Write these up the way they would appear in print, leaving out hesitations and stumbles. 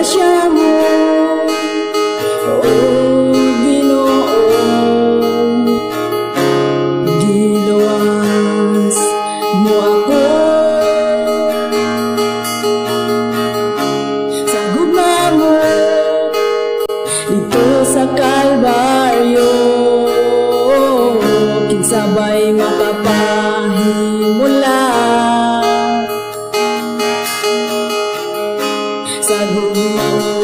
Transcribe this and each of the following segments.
grasya mo, O Ginoo. Giluwas mo ako sa gugma mo didto sa Kalbaryo. Kinsa bay makapahimula sa gugma mo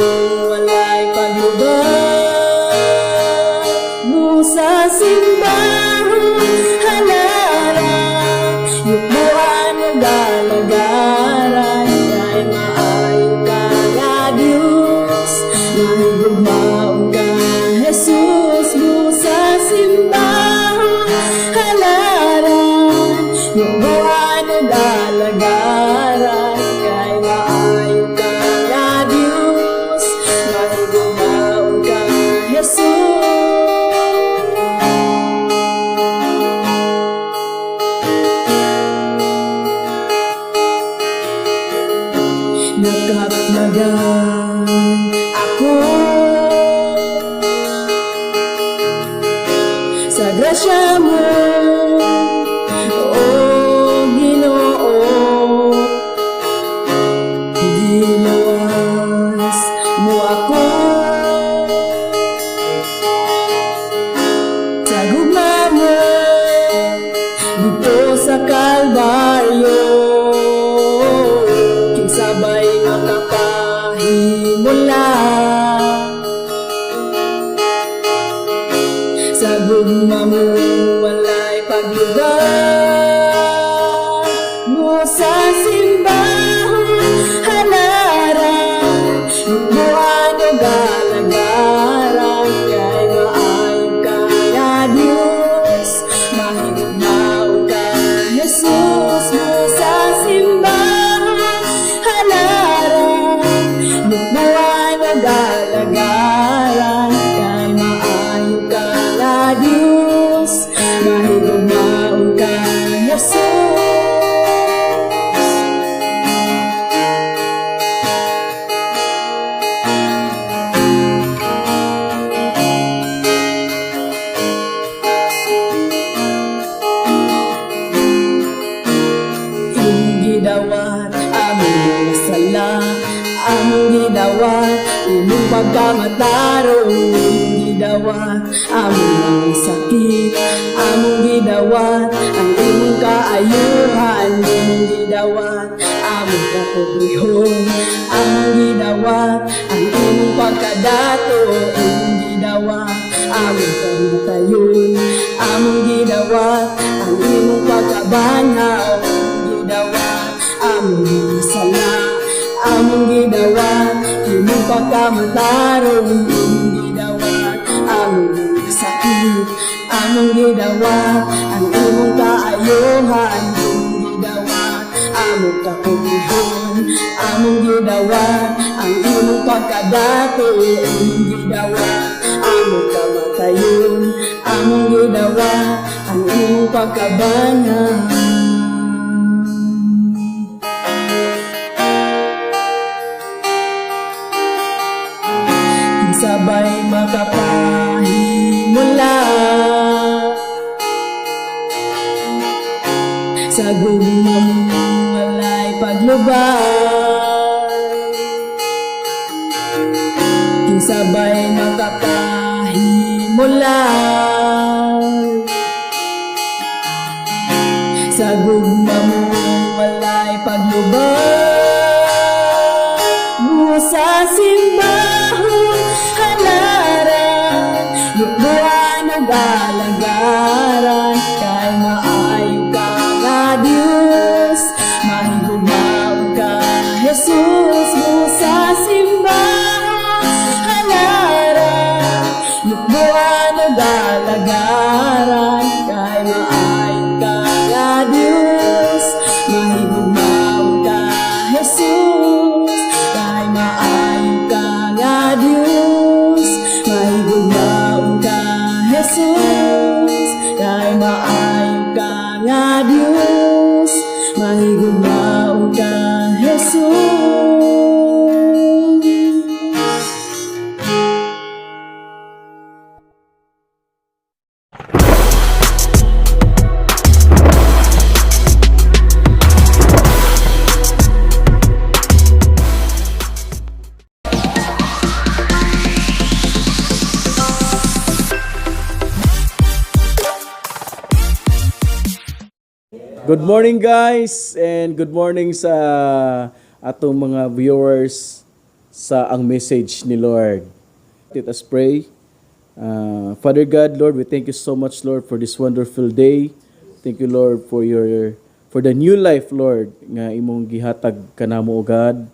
walay paglubad? Busa simbahon halaran, yukbuan ug alagaran, kay maayo ka nga Dios, mahigugmaon ka, Jesus. Busa simbahon halaran, yukbuan ug alagaran, kay maayo ka nga Dios, mahigugmaon ka, Jesus. Nakapnagan ako sa grasya mo, O Ginoo. Giluwas mo ako sa gugma mo didto sa Kalbaryo. Kinsa bay makapahimula sa gugma mo walay paglubad? Busa simbahon halaran, yukbuan ug alagaran, kay maayo ka nga Dios, mahigugmaon ka, Jesus. Busa simbahon halaran, yukbuan ug alagaran, kay maayo ka nga Dios, mahigugmaon ka, Jesus. Imong gidawat among mga sala, among gidawat imong pagkamatarong, imong gidawat among mga sakit, among gidawat ang imong kaayuhan, imong gidawat among kapobrehon, among gidawat ang imong pagkadato, imong gidawat among kamatayon, among gidawat ang imong pagkabanhaw, among gidawat among mga sala, among gidawat imong pagkamatarong, imong gidawat among mga sakit, among gidawat ang imong kaayuhan, imong gidawat among kapobrehon, among gidawat ang imong pagkadato, imong gidawat among kamatayon, among gidawat ang imong pagkabanhaw. Kinsa bay makapahimula sa gugma mo walay paglubad? Kinsa bay makapahimula sa gugma mo walay paglubad? Busa simbahon halaran, yukbuan ug alagaran, kay maayo ka nga Dios, mahigugmaon ka, Jesus. Busa simbahon halaran, yukbuan ug alagaran, kay maayo ka nga Dios, mahigugmaon ka, Jesus, kay maayo ka Good morning, guys, and good morning sa atong mga viewers sa Ang Message ni Lord. Let us pray. Father God, Lord, we thank you so much, Lord, for this wonderful day. Thank you, Lord, for the new life, Lord, nga imong gihatag kanamo, O God.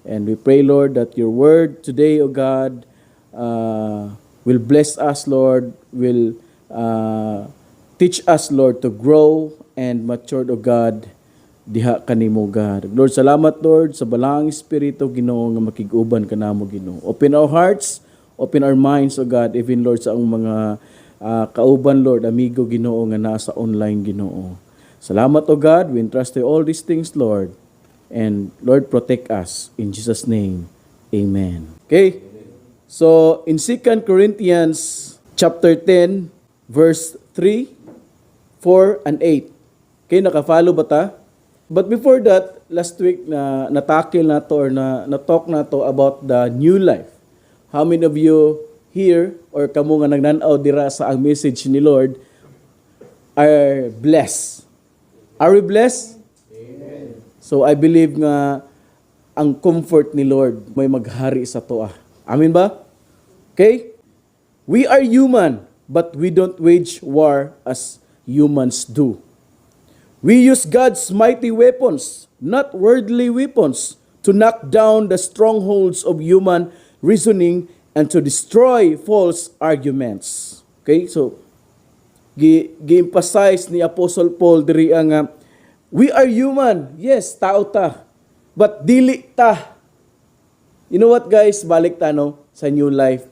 And we pray, Lord, that your word today, O God, will bless us, Lord, will teach us, Lord, to grow and mature, O God, diha kanimo, God. Lord, salamat, Lord, sa Balaang Espiritu, Ginoo, nga makig-uban kanamo, Ginoo. Open our hearts, open our minds, O God, even, Lord, sa ang mga kauban, Lord, amigo, Ginoo, nga nasa online, Ginoo. Salamat, O God. We entrust you all these things, Lord. And Lord, protect us. In Jesus' name, amen. Okay? So, in 2 Corinthians chapter 10, verse 3, 4, and 8. Okay, naka-follow ba ta? But before that, last week na na-tackle nato or na na-talk nato about the new life. How many of you here or kamo nga nagnanaw dira sa Ang Message ni Lord are blessed? Are we blessed? So I believe nga ang comfort ni Lord may maghari sa atoa. Amen ba? Okay? We are human, but we don't wage war as humans do. We use God's mighty weapons, not worldly weapons, to knock down the strongholds of human reasoning and to destroy false arguments. Okay? So gi-emphasize ni Apostle Paul diri ang we are human. Yes, tao ta. But dili ta. You know what, guys? Balik ta, no, sa new life.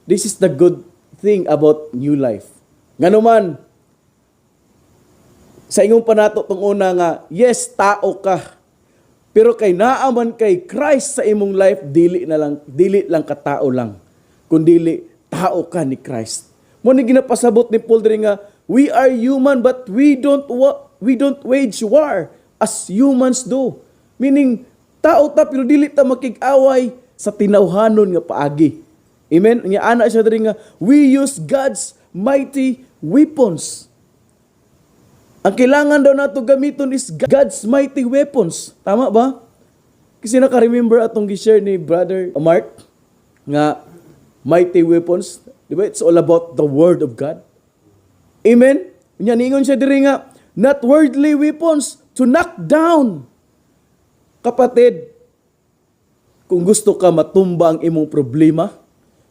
This is the good thing about new life. Ngano man, sa ingon pa nato tong una nga, yes, tao ka. Pero kay naa man kay Christ sa imong life, dili na lang, dili lang ka tao lang. Kundili tao ka ni Christ. Mao ni ginapasabot ni Paul diri nga we are human, but we don't wage war as humans do. Meaning tao ta pero dili ta makig-away sa tinawhanon nga paagi. Amen. Nya ana siya diri nga we use God's mighty weapons. Ang kailangan daw nato gamiton is God's mighty weapons. Tama ba? Kasi naka-remember atong gi-share ni Brother Mark nga mighty weapons. Di ba? It's all about the Word of God. Amen? Nya ningon siya diri nga, not worldly weapons to knock down. Kapatid, kung gusto ka matumba ang imong problema,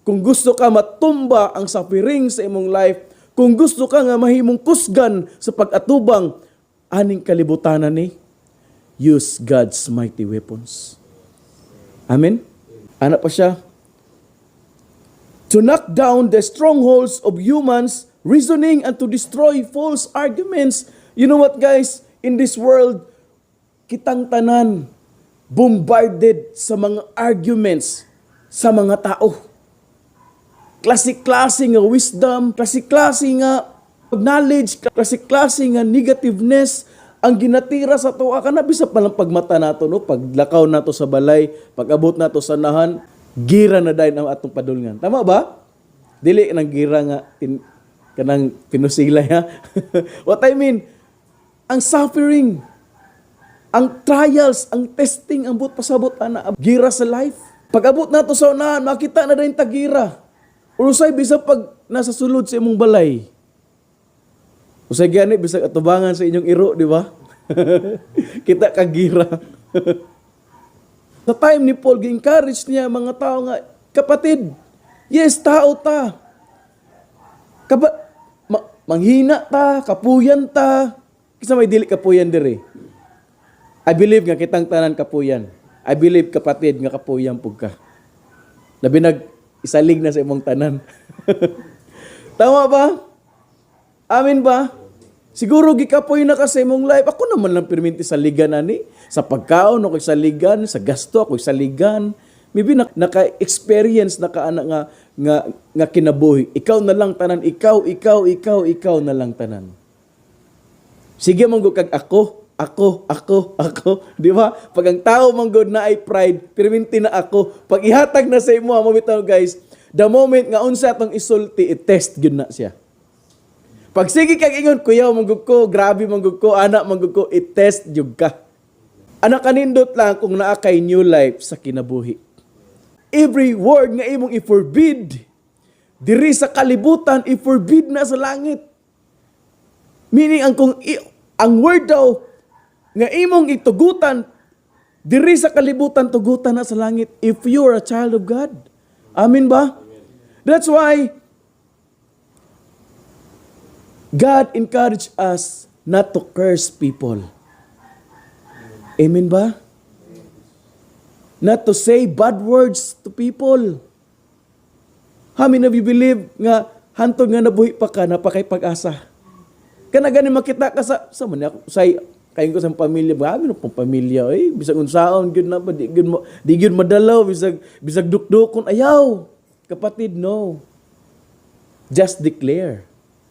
kung gusto ka matumba ang suffering sa imong life, kung gusto ka nga mahimong kusgan sa pag-atubang aning kalibutanan ni, use God's mighty weapons. Amen? Ana pa siya? To knock down the strongholds of humans reasoning and to destroy false arguments. You know what, guys? In this world, kitang tanan bombarded sa mga arguments sa mga tao. Klase-klase nga wisdom, klase-klase nga knowledge, klase-klase nga negativeness ang ginatira sa atoa. Kana bisa pa lang pagmata nato, no, paglakaw nato sa balay, pag-abot nato sa unahan, gira na dayon ang atong padulngan. Tama ba? Dili nang gira nga kanang pinusila ya. What I mean, ang suffering, ang trials, ang testing, ang buot pasabot ana, gira sa life. Pag abot nato sa unahan, makita na dayon ta gira. Or usay bisag pag nasa sulod sa imong balay. Usay gani bisag atubangan sa inyong iro, di ba? Kita ka gira. Sa time ni Paul, gi-encourage niya mga tao nga, "Kapatid, yes, tao ta. Manghina ta, kapuyan ta." Kinsa may dili kapuyan diri? I believe nga kitang tanan kapuyan. I believe, kapatid, nga kapuyan pug ka. Labi nag isalig na sa imong tanan. Tama ba? Amin ba? Siguro gikapoy na ka sa imong life. Ako naman lang perminti saligan ani. Sa pagkaon ako saligan, sa gasto ako saligan. Maybe naka-experience na ka ana nga kinabuhi. Ikaw na lang tanan, ikaw, ikaw, ikaw, ikaw na lang tanan. Sige man gud kag ako, ako, ako, ako, di ba? Pag ang tao man gud na ay pride, perminti na ako. Pag ihatag na sa imo, mo bitaw, guys, the moment nga unsa atong isulti, i-test gyud na siya. Pag sige kag ingon, "Kuyaw man gud ko, grabe man gud ko," ana man gud ko, i-test jud ka. Ana kanindot lang kung naa kay new life sa kinabuhi. Every word nga imong i-forbid diri sa kalibutan, i-forbid na sa langit. Meaning ang kung i, ang word daw nga imong itugutan diri sa kalibutan, tugutan na sa langit if you are a child of God. Amen ba? That's why God encourage us not to curse people. Amen ba? Not to say bad words to people. How many of you believe nga hantod nga nabuhi pa ka, naa pa kay pag-asa? Kana gani makita ka sa man ako say kayo ko sa pamilya ba, amin pong pamilya eh, bisag unsaon gyud na ba, di gyud madalaw, bisag dukdukon, ayaw, kapatid, no. Just declare.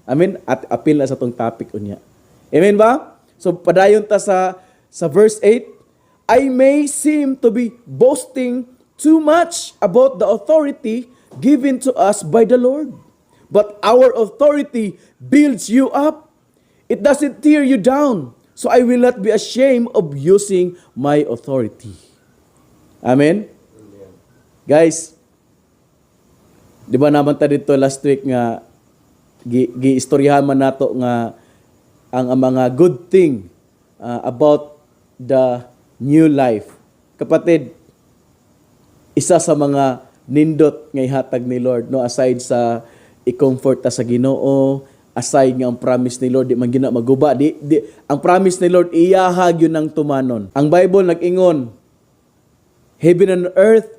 Amen. At apil na sa tong topic unya. Amen ba? So padayon ta sa verse 8. "I may seem to be boasting too much about the authority given to us by the Lord. But our authority builds you up. It doesn't tear you down. So I will not be ashamed of using my authority." Amen? Guys, di ba naman ta dito last week nga gi-istoryahan man nato nga ang mga good thing about the new life. Kapatid, isa sa mga nindot nga ihatag ni Lord, no, aside sa i-comfort ta sa Ginoo, aside nga ang promise ni Lord di man gina maguba, di ang promise ni Lord iyaha gyud nang tumanon. Ang Bible nag-ingon, "Heaven and earth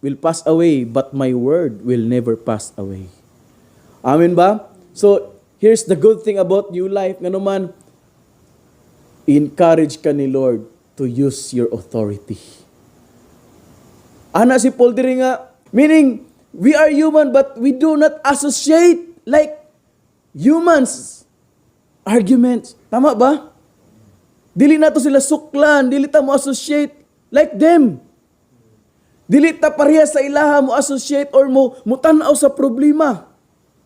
will pass away, but my word will never pass away." Amen ba? So here's the good thing about new life, ngano man encourage ka ni Lord to use your authority. Ana si Paul diri nga, meaning we are human but we do not associate like humans arguments. Tama ba? Dili nato sila suklan, dili ta mo associate like them. Dili ta pareha sa ilaha mo associate or mo mutan-aw sa problema.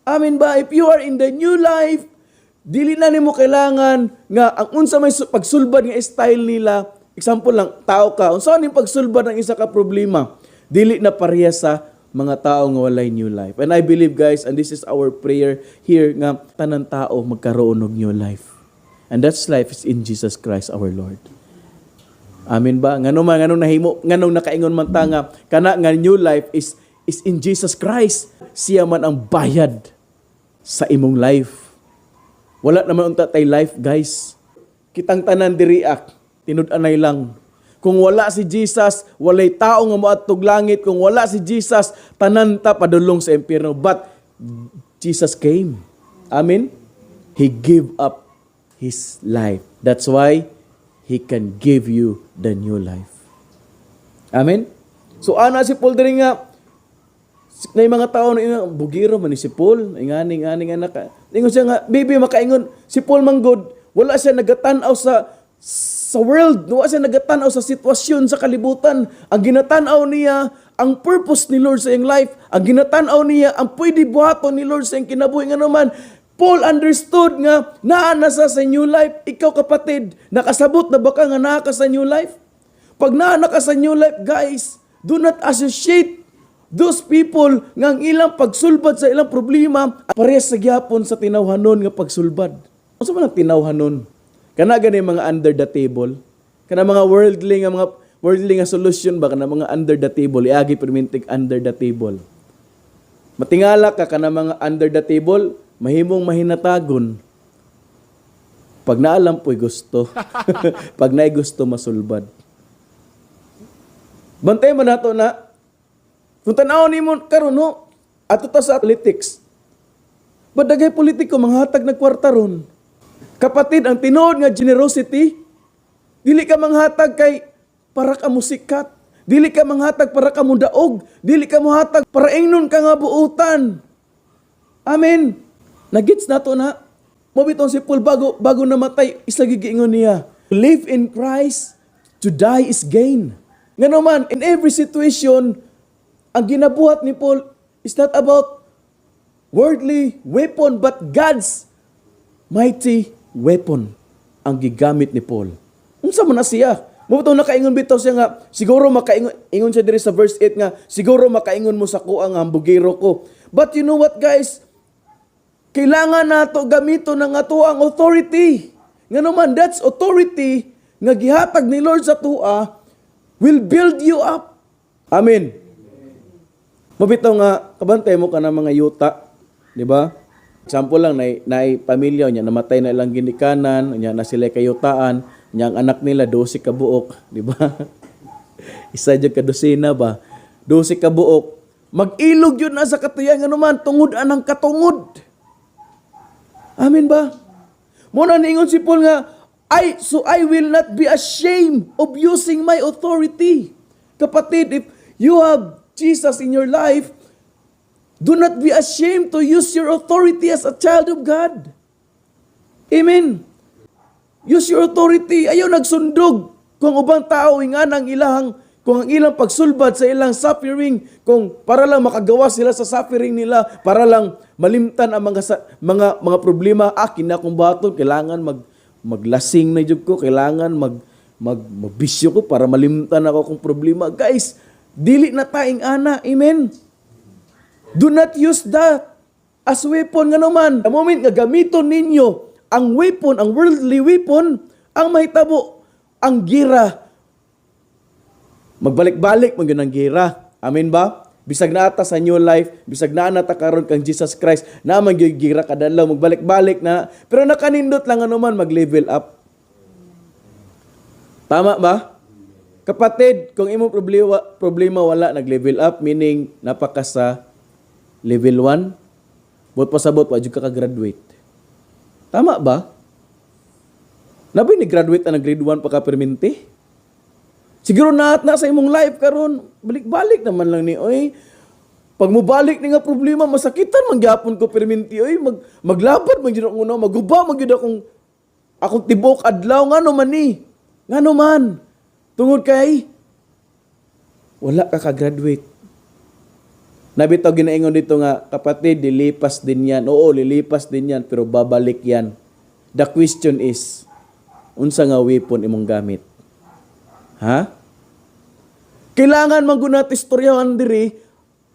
Amen ba? If you are in the new life, dili na nimo kailangan nga ang unsa may pagsulbad nga style nila. Example lang, tao ka, unsa ning pagsulbad ng isa ka problema, dili na pareha sa mga tao nga walay new life. And I believe, guys, and this is our prayer here, nga tanan tao magkaroon og new life. And that's life is in Jesus Christ our Lord. Amen ba? Ngano man, nganong nahimo, nganong nakaingon man ta nga kana nga new life is in Jesus Christ. Siya man ang bayad sa imong life. Wala naman unta tay life, guys. Kitang tanan diri ak, tinud-anay lang. Kung wala si Jesus, walay tao nga moadtog langit. Kung wala si Jesus, tanan ta padulong sa impyerno. But Jesus came. Amen? He gave up His life. That's why He can give you the new life. Amen? So ana si Paul diri nga na yung mga tao na ina, bugiro man ni si Paul, ingani ngani nga naka. Ingon siya nga, baby, makaingon si Paul manggod, wala siya nagatan-aw sa world, wala siya nagatan-aw sa sitwasyon sa kalibutan. Ang ginatan-aw niya ang purpose ni Lord sa iyang life. Ang ginatan-aw niya ang pwede buhaton ni Lord sa iyang kinabuhi, nga naman Paul understood nga naa na sa new life. Ikaw, kapatid, nakasabot na ba ka nga naa ka sa new life? Pag naa na ka sa new life, guys, do not associate those people nga ang ilang pagsulbad sa ilang problema parehas sa gyapon sa tinawhanon nga pagsulbad. Unsa man ang tinawhanon? Kana gani mga under the table. Kana mga worldly nga solution ba, kana mga under the table, iagi permintig under the table. Matingala ka, kana mga under the table, mahimong mahinatagon. Pag naalam po'y gusto. Pag naay gusto masulbad. Bantay man nato na kung tan-aw nimo karon, no, ato ta sa politics. Badagay politiko manghatag nag kwarta ron. Kapatid, ang tinuod nga generosity, dili ka manghatag kay para ka musikat. Dili ka manghatag para ka mudaog. Dili ka mohatag para ingnon ka nga buutan. Amen. Nagits nato na. Mao bitong si Paul, bago namatay, isa giingon niya, "Live in Christ, to die is gain." Ngano man, in every situation, ang ginabuhat ni Paul is not about worldly weapon but God's Mighty weapon ang gigamit ni Paul. Unsa man na siya? Mao to nakaingon bitaw siya nga siguro makaingon, ingon siya diri sa verse 8 nga siguro makaingon mo sa kuang hambugero ko. But you know what, guys? Kailangan nato gamito ng ato ang authority. Ngano man, that's authority nga gihatag ni Lord sa atoa will build you up. Amen. Mao bitaw nga kabantay mo ka ng mga yuta, di ba? Example lang, nay pamilya niya, namatay na ilang ginikanan, niya na sila kayutaan, niya ang anak nila 12 ka buok, di ba? Isa jud ka dosena ba? 12 ka buok. Mag-ilog yun na sa katuyan, ngano man, tungod anang katungod. Amen ba? Mao na niingon si Paul nga, I will not be ashamed of using my authority. Kapatid, if you have Jesus in your life, do not be ashamed to use your authority as a child of God. Amen. Use your authority. Ayaw nagsundog. Kung ubang tao ingan ang ilang kung ang ilang pagsulbad sa ilang suffering, kung para lang makagawa sila sa suffering nila, para lang malimtan ang mga problema, akin na akong baton, kailangan maglasing na jud ko, kailangan mag magbisyo ko para malimtan ako akong problema. Guys, dili na ta ing-ana. Amen. Do not use that as weapon, nga naman. The moment nga gamiton ninyo ang weapon, ang worldly weapon, ang mahitabo, ang gira. Magbalik-balik man gyud ang gira. Amen ba? Bisag naa ta sa new life, bisag naa na ta karon kang Jesus Christ, naa man gyud gira kadalaw, magbalik-balik na. Pero nakanindot lang ano man mag-level up. Tama ba? Kapatid, kung imong problema wala nag-level up, meaning napaka sa level 1, buot pasabot wa jud ka ka-graduate. Tama ba? Nabi ni graduate na ng grade 1 pa ka perminti? Siguro naat na sa imong life karon, balik-balik naman lang ni oy. Pag mobalik ni nga problema, masakitan man gyapon ko perminti oy, maglabad man gyud akong una, maguba man gyud akong tibok adlaw. Ngano man ni? Ngano man? Tungod kay wala ka ka-graduate. Nabitaw ginaingon dito nga, kapatid, lilipas din yan. Oo, lilipas din yan, pero babalik yan. The question is, unsa nga weapon imong gamit? Ha? Kailangan man gud nato istoryahan diri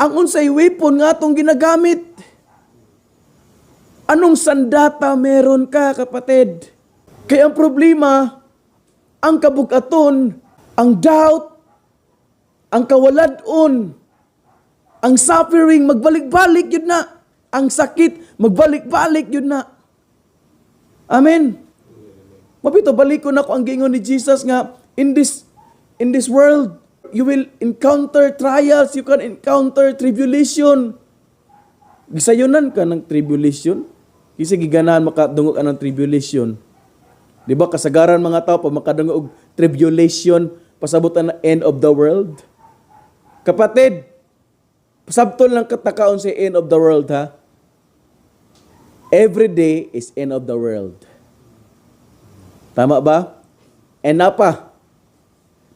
ang unsay weapon nga atong ginagamit. Anong sandata meron ka, kapatid? Kaya ang problema, ang kabugaton, ang doubt, ang kawaladon, ang suffering, magbalik-balik yun na. Ang sakit, magbalik-balik yun na. Amen. Mao bitaw, balik ko na ko ang giingon ni Jesus nga in this world you will encounter trials, you can encounter tribulation. Gisayunan ka ng tribulation. Kasi giganahan makadungog ka ng tribulation. Di ba kasagaran mga tao pag makadungog og tribulation, pasabutan na end of the world. Kapatid, pasabtol lang katakaon sa end of the world, ha. Every day is end of the world. Tama ba? And napa,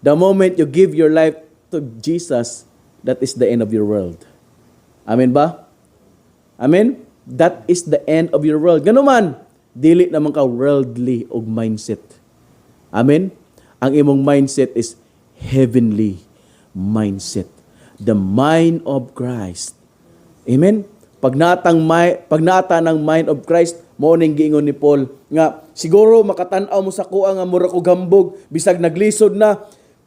the moment you give your life to Jesus, that is the end of your world. Amen ba? Amen? That is the end of your world. Gano man, dili naman ka worldly og mindset. Amen? Ang imong mindset is heavenly mindset. The mind of Christ. Amen? Pag naata ng mind of Christ, mao ning giingon ni Paul nga siguro makatan-aw mo sa kuha nga mura ko gambog, bisag naglisod na,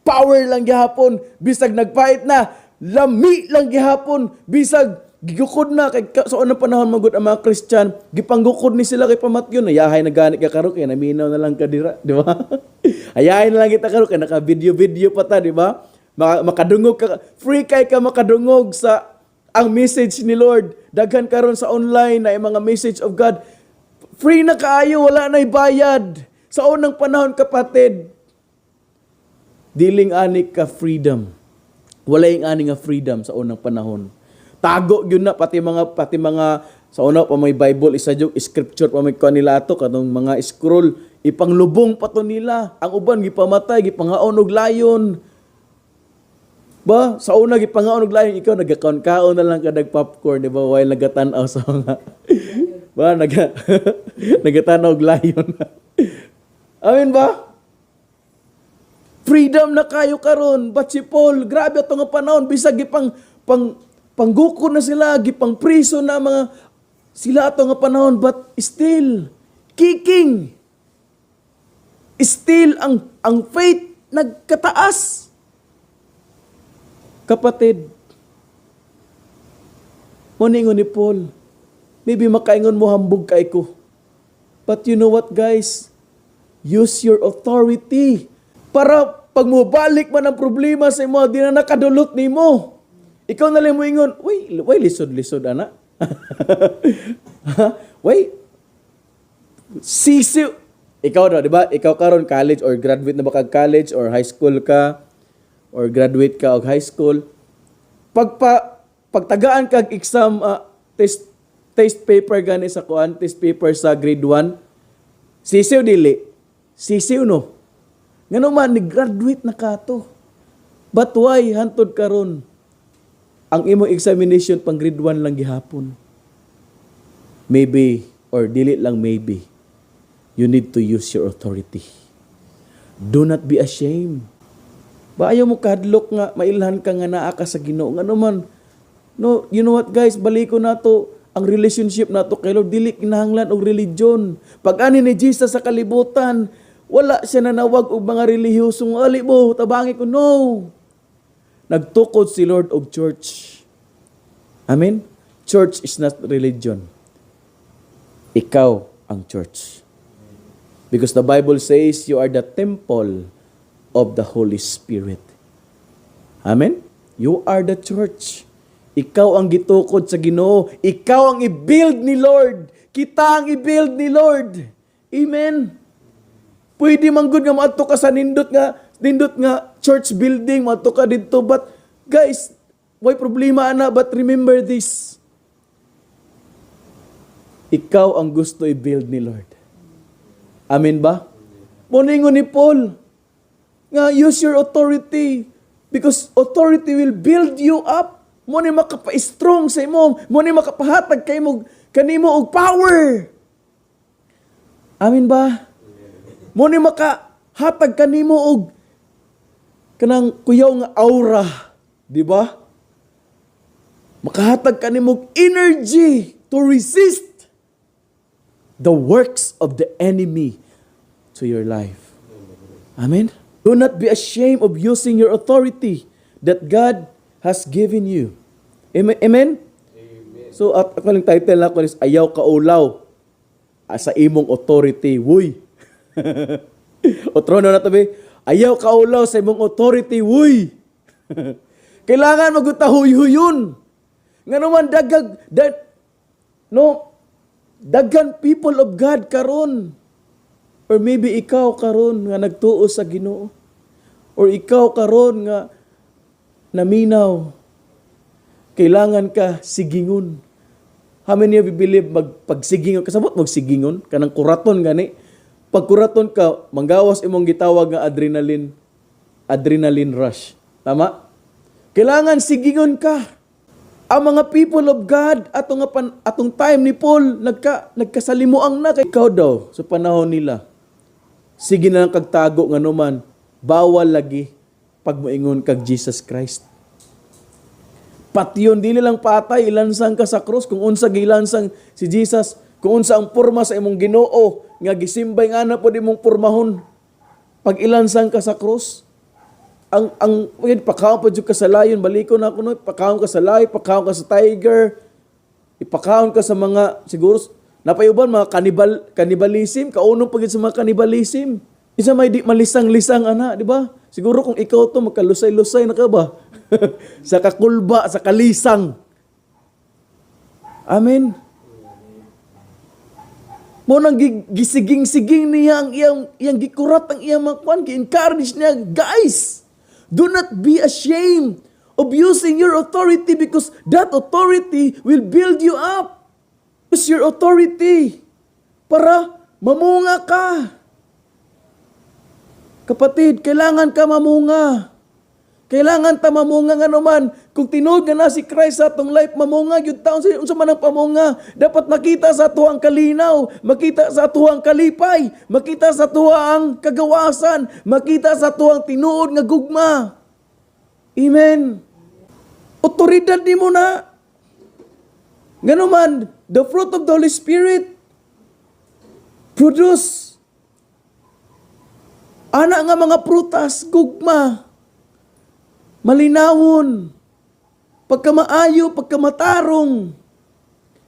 power lang gihapon, bisag nagpait na, lami lang gihapon, bisag gigukod na kay sa unang panahon man gud ang mga Christian gipanggukod ni sila kay pamatyon. Ayahay na gani ka karon kay naminaw na lang ka dira, di ba? Ayahay na lang kita karon kay naka video video pa ta, di ba? Makadungog ka, free kay ka makadungog sa ang message ni Lord. Daghan karon sa online na yung mga message of God. Free na kaayo, wala na bayad. Sa unang panahon, kapatid, diling ani ka freedom. Wala yung ani nga freedom sa unang panahon. Tago yun na pati mga sa una pa may Bible, isa jud scripture pa may kuan nila ato katong mga scroll, ipanglubong pa to nila. Ang uban gipamatay, gipangaon og lion. Ba, sa una gipangaon og lion, ikaw nagakaon-kaon na lang ka nag popcorn, di ba? While nagatan-aw sa mga Ba nagatanaw og lion. Amen ba? Freedom na kayo karon. But si Paul, grabe ato nga panahon, bisag gipang panggukod na sila, gipang priso na mga sila ato nga panahon, but still kicking. Still ang faith nagkataas. Kapatid, mo ni Paul, maybe makaingon mo, "Hambog kay ko." But you know what, guys? Use your authority. Para pag mobalik man ang problema sa imo, di na nakadulot nimo. Ikaw na lang mo ingon, "Way, way lisod-lisod ana. Ha? Way, sisiw." Ikaw na, di ba? Ikaw karon college or graduate na ba kag college or high school ka or graduate ka og high school. Pagtagaan kag exam, test test paper gani sa kuan, test paper sa grade 1. Sisiw, dili? Sisiw, no? Ngano man ni graduate na ka to. But why hantod karon ang imong examination pang grade 1 lang gihapon? Maybe or dili lang maybe, you need to use your authority. Do not be ashamed. Ba ayaw mo kahadlok nga mailhan ka nga naa ka sa Ginoo. Ngano man, no, you know what, guys, baliko nato ang relationship nato kay Lord, dili kinahanglan og religion. Pag ani ni Jesus sa kalibutan, wala siya nanawag og mga relihiyosong ali mo, tabangi ko, no. Nagtukod si Lord og church. Amen? Church is not religion. Ikaw ang church. Because the Bible says you are the temple of the Holy Spirit. Amen? You are the church. Ikaw ang gitukod sa Ginoo. Ikaw ang i-build ni Lord. Kita ang i-build ni Lord. Amen. Pwede man gud nga moadto ka sa nindot nga church building, moadto ka didto, but guys, way problema ana, but remember this. Ikaw ang gusto i-build ni Lord. Amen ba? Mo ningon ni Paul nga use your authority because authority will build you up. Mo ni makapa-strong sa imo, mo ni makapahatag kay mo kanimo og power. Amen ba? Mo ni makahatag kanimo og kanang kuyaw nga aura, di ba? Makahatag kanimo og energy to resist the works of the enemy to your life. Amen? Do not be ashamed of using your authority that God has given you. Amen? Amen? So, at ako lang title ako is "Ayaw Kaulaw sa Imong Authority." Wuy! Otro na tabi. Ayaw kaulaw sa imong authority. Wuy! Kailangan maguta huy-huyon. Nga naman dagag, no, daghan people of God karon. Or maybe ikaw karon nga nagtuo sa Ginoo. Or ikaw karon nga naminaw. Kailangan ka sigingon. How many of you believe magpagsigingon? Kasabot magsigingon? Kanang kuraton gani. Pag kuraton ka, manggawas imong gitawag nga adrenaline rush. Tama? Kailangan sigingon ka. Ang mga people of God atong nga atong time ni Paul, nagkasalimuang na kay ikaw daw sa panahon nila. Sige na lang kagtago, nga naman bawal lagi pag moingon kag Jesus Christ. Patyon, dili lang patay, ilansang ka sa cross. Kung unsa gilansang si Jesus, kung unsa ang porma sa imong Ginoo nga gisimbay, nga na pod imong pormahon. Pag ilansang ka sa cross, ang wait, pakaon pa jud ka sa lion, baliko na ako, no, pakaon ka sa lion, pakaon ka sa tiger, ipakaon ka sa mga siguro napayuban mga cannibalism, kaunong pagid sa mga cannibalism. Isa may di malisang-lisang ana, di ba? Siguro kung ikaw to, magkalusay-lusay na ka ba? Sa kakulba, sa kalisang. Amen. Mo nang gisiging-siging niya ang iyang gikurat ang iyang mga kwan, gi-encourage niya, "Guys, do not be ashamed of using your authority because that authority will build you up." Use your authority para mamunga ka. Kapatid, kailangan ka mamunga. Kailangan ta mamunga nga naman. Kung tinuod nga na si Christ sa atong life, mamunga gyud ta. Unsa man ang pamunga? Dapat makita sa ato ang kalinaw, makita sa ato ang kalipay, makita sa ato ang kagawasan, makita sa ato ang tinuod nga gugma. Amen. Otoridad nimo na. Ngano man, the fruit of the Holy Spirit produce ana nga mga prutas, gugma, malinawon, pagkamaayo, pagkamatarong,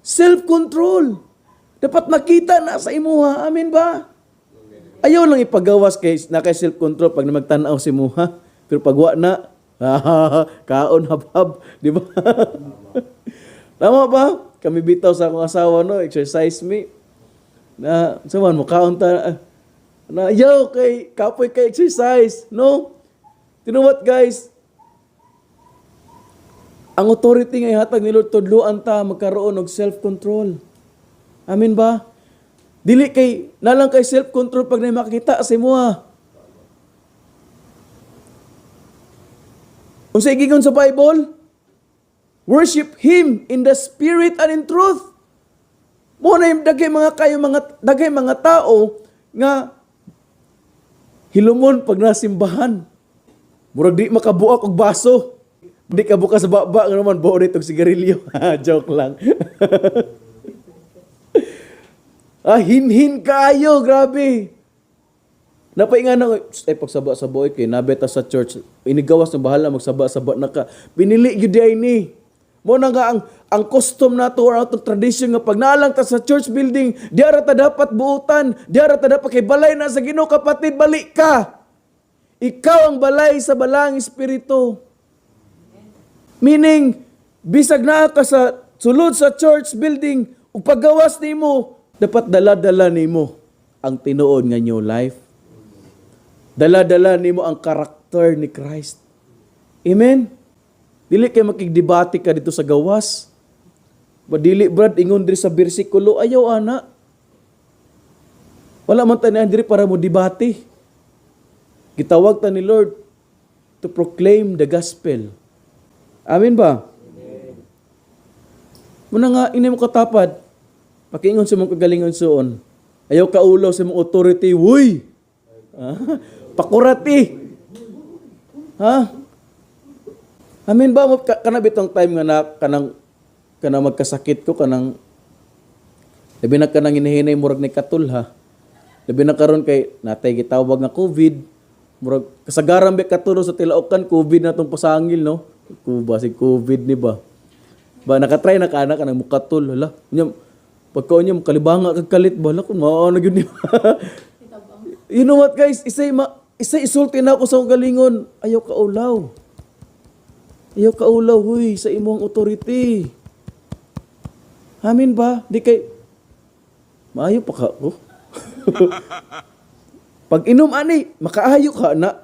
self-control. Dapat makita na sa imuha. Amen ba? Ayaw lang ipagawas kay na kay self-control pag magtan-aw si imuha. Pero pag wa na, kaon habhab, di ba? Tama ba? Kami bitaw sa akong asawa, no, exercise me. Na sa man mo kaon ta na ayaw kay kapoy kay exercise, no? You know what, guys? Ang authority nga ihatag ni Lord, tudluan ta magkaroon og self-control. Amen ba? Dili kay nalang kay self-control pag na makita sa imuha. Unsa giingon sa Bible? Worship Him in the Spirit and in truth. Mo na yung daghay mga kayo mga daghay mga tao nga hilumon pag nasimbahan. Murag di makabuak og baso. Di ka buka sa baba nga naman buo nitong sigarilyo. Joke lang. Hinhin kayo, grabe. Napainga na, ay pagsaba-saba kay nabeta sa church. Inigawas na bahala magsaba-saba na ka. Pinili gyud ay ni. Mo na nga ang custom nato or atong tradition nga pag naalang ta sa church building, diara ta dapat buutan, diara ta dapat kay balay na sa Ginoo, kapatid, balik ka. Ikaw ang balay sa balang espiritu. Meaning, bisag naa ka sa sulod sa church building, ug paggawas nimo, dapat dala-dala nimo ang tinuod nga new life. Dala-dala nimo ang karakter ni Christ. Amen? Dili kay makigdebate ka dito sa gawas. Ba dili, brad, ingon diri sa bersikulo, ayaw ana. Wala man tanan diri para mo debate. Gitawag ta ni Lord to proclaim the gospel. Amen ba? Amen. Muna nga, ini mo katapad. Pakiingon sa mong kagalingon suon. Ayaw kaulaw sa mong authority. Wuy! Pakurati! Ha? Amen ba? Kana bitong time nga na kanang kanang magkasakit ko, kanang labi na kanang hinahinay murag ni katul, ha. Labi na karon kay natay gitawag nga COVID. Murag kasagaran ba katuro sa tilaokan COVID na tong pasangil, no? Kuba si COVID ni ba? Ba nakatry na ka ana kanang mukatul, hala. Nya pagkaon niya kalibanga kag kalit ba, hala kun mao na gyud ni. You know what, guys? Isay isulti na ako sa akong galingon. Ayaw ka ulaw. Ayaw ka ulaw, huy, sa imong authority. Amin ba? Di kay maayo pa ka ko. Pag inom ani, makaayo ka na.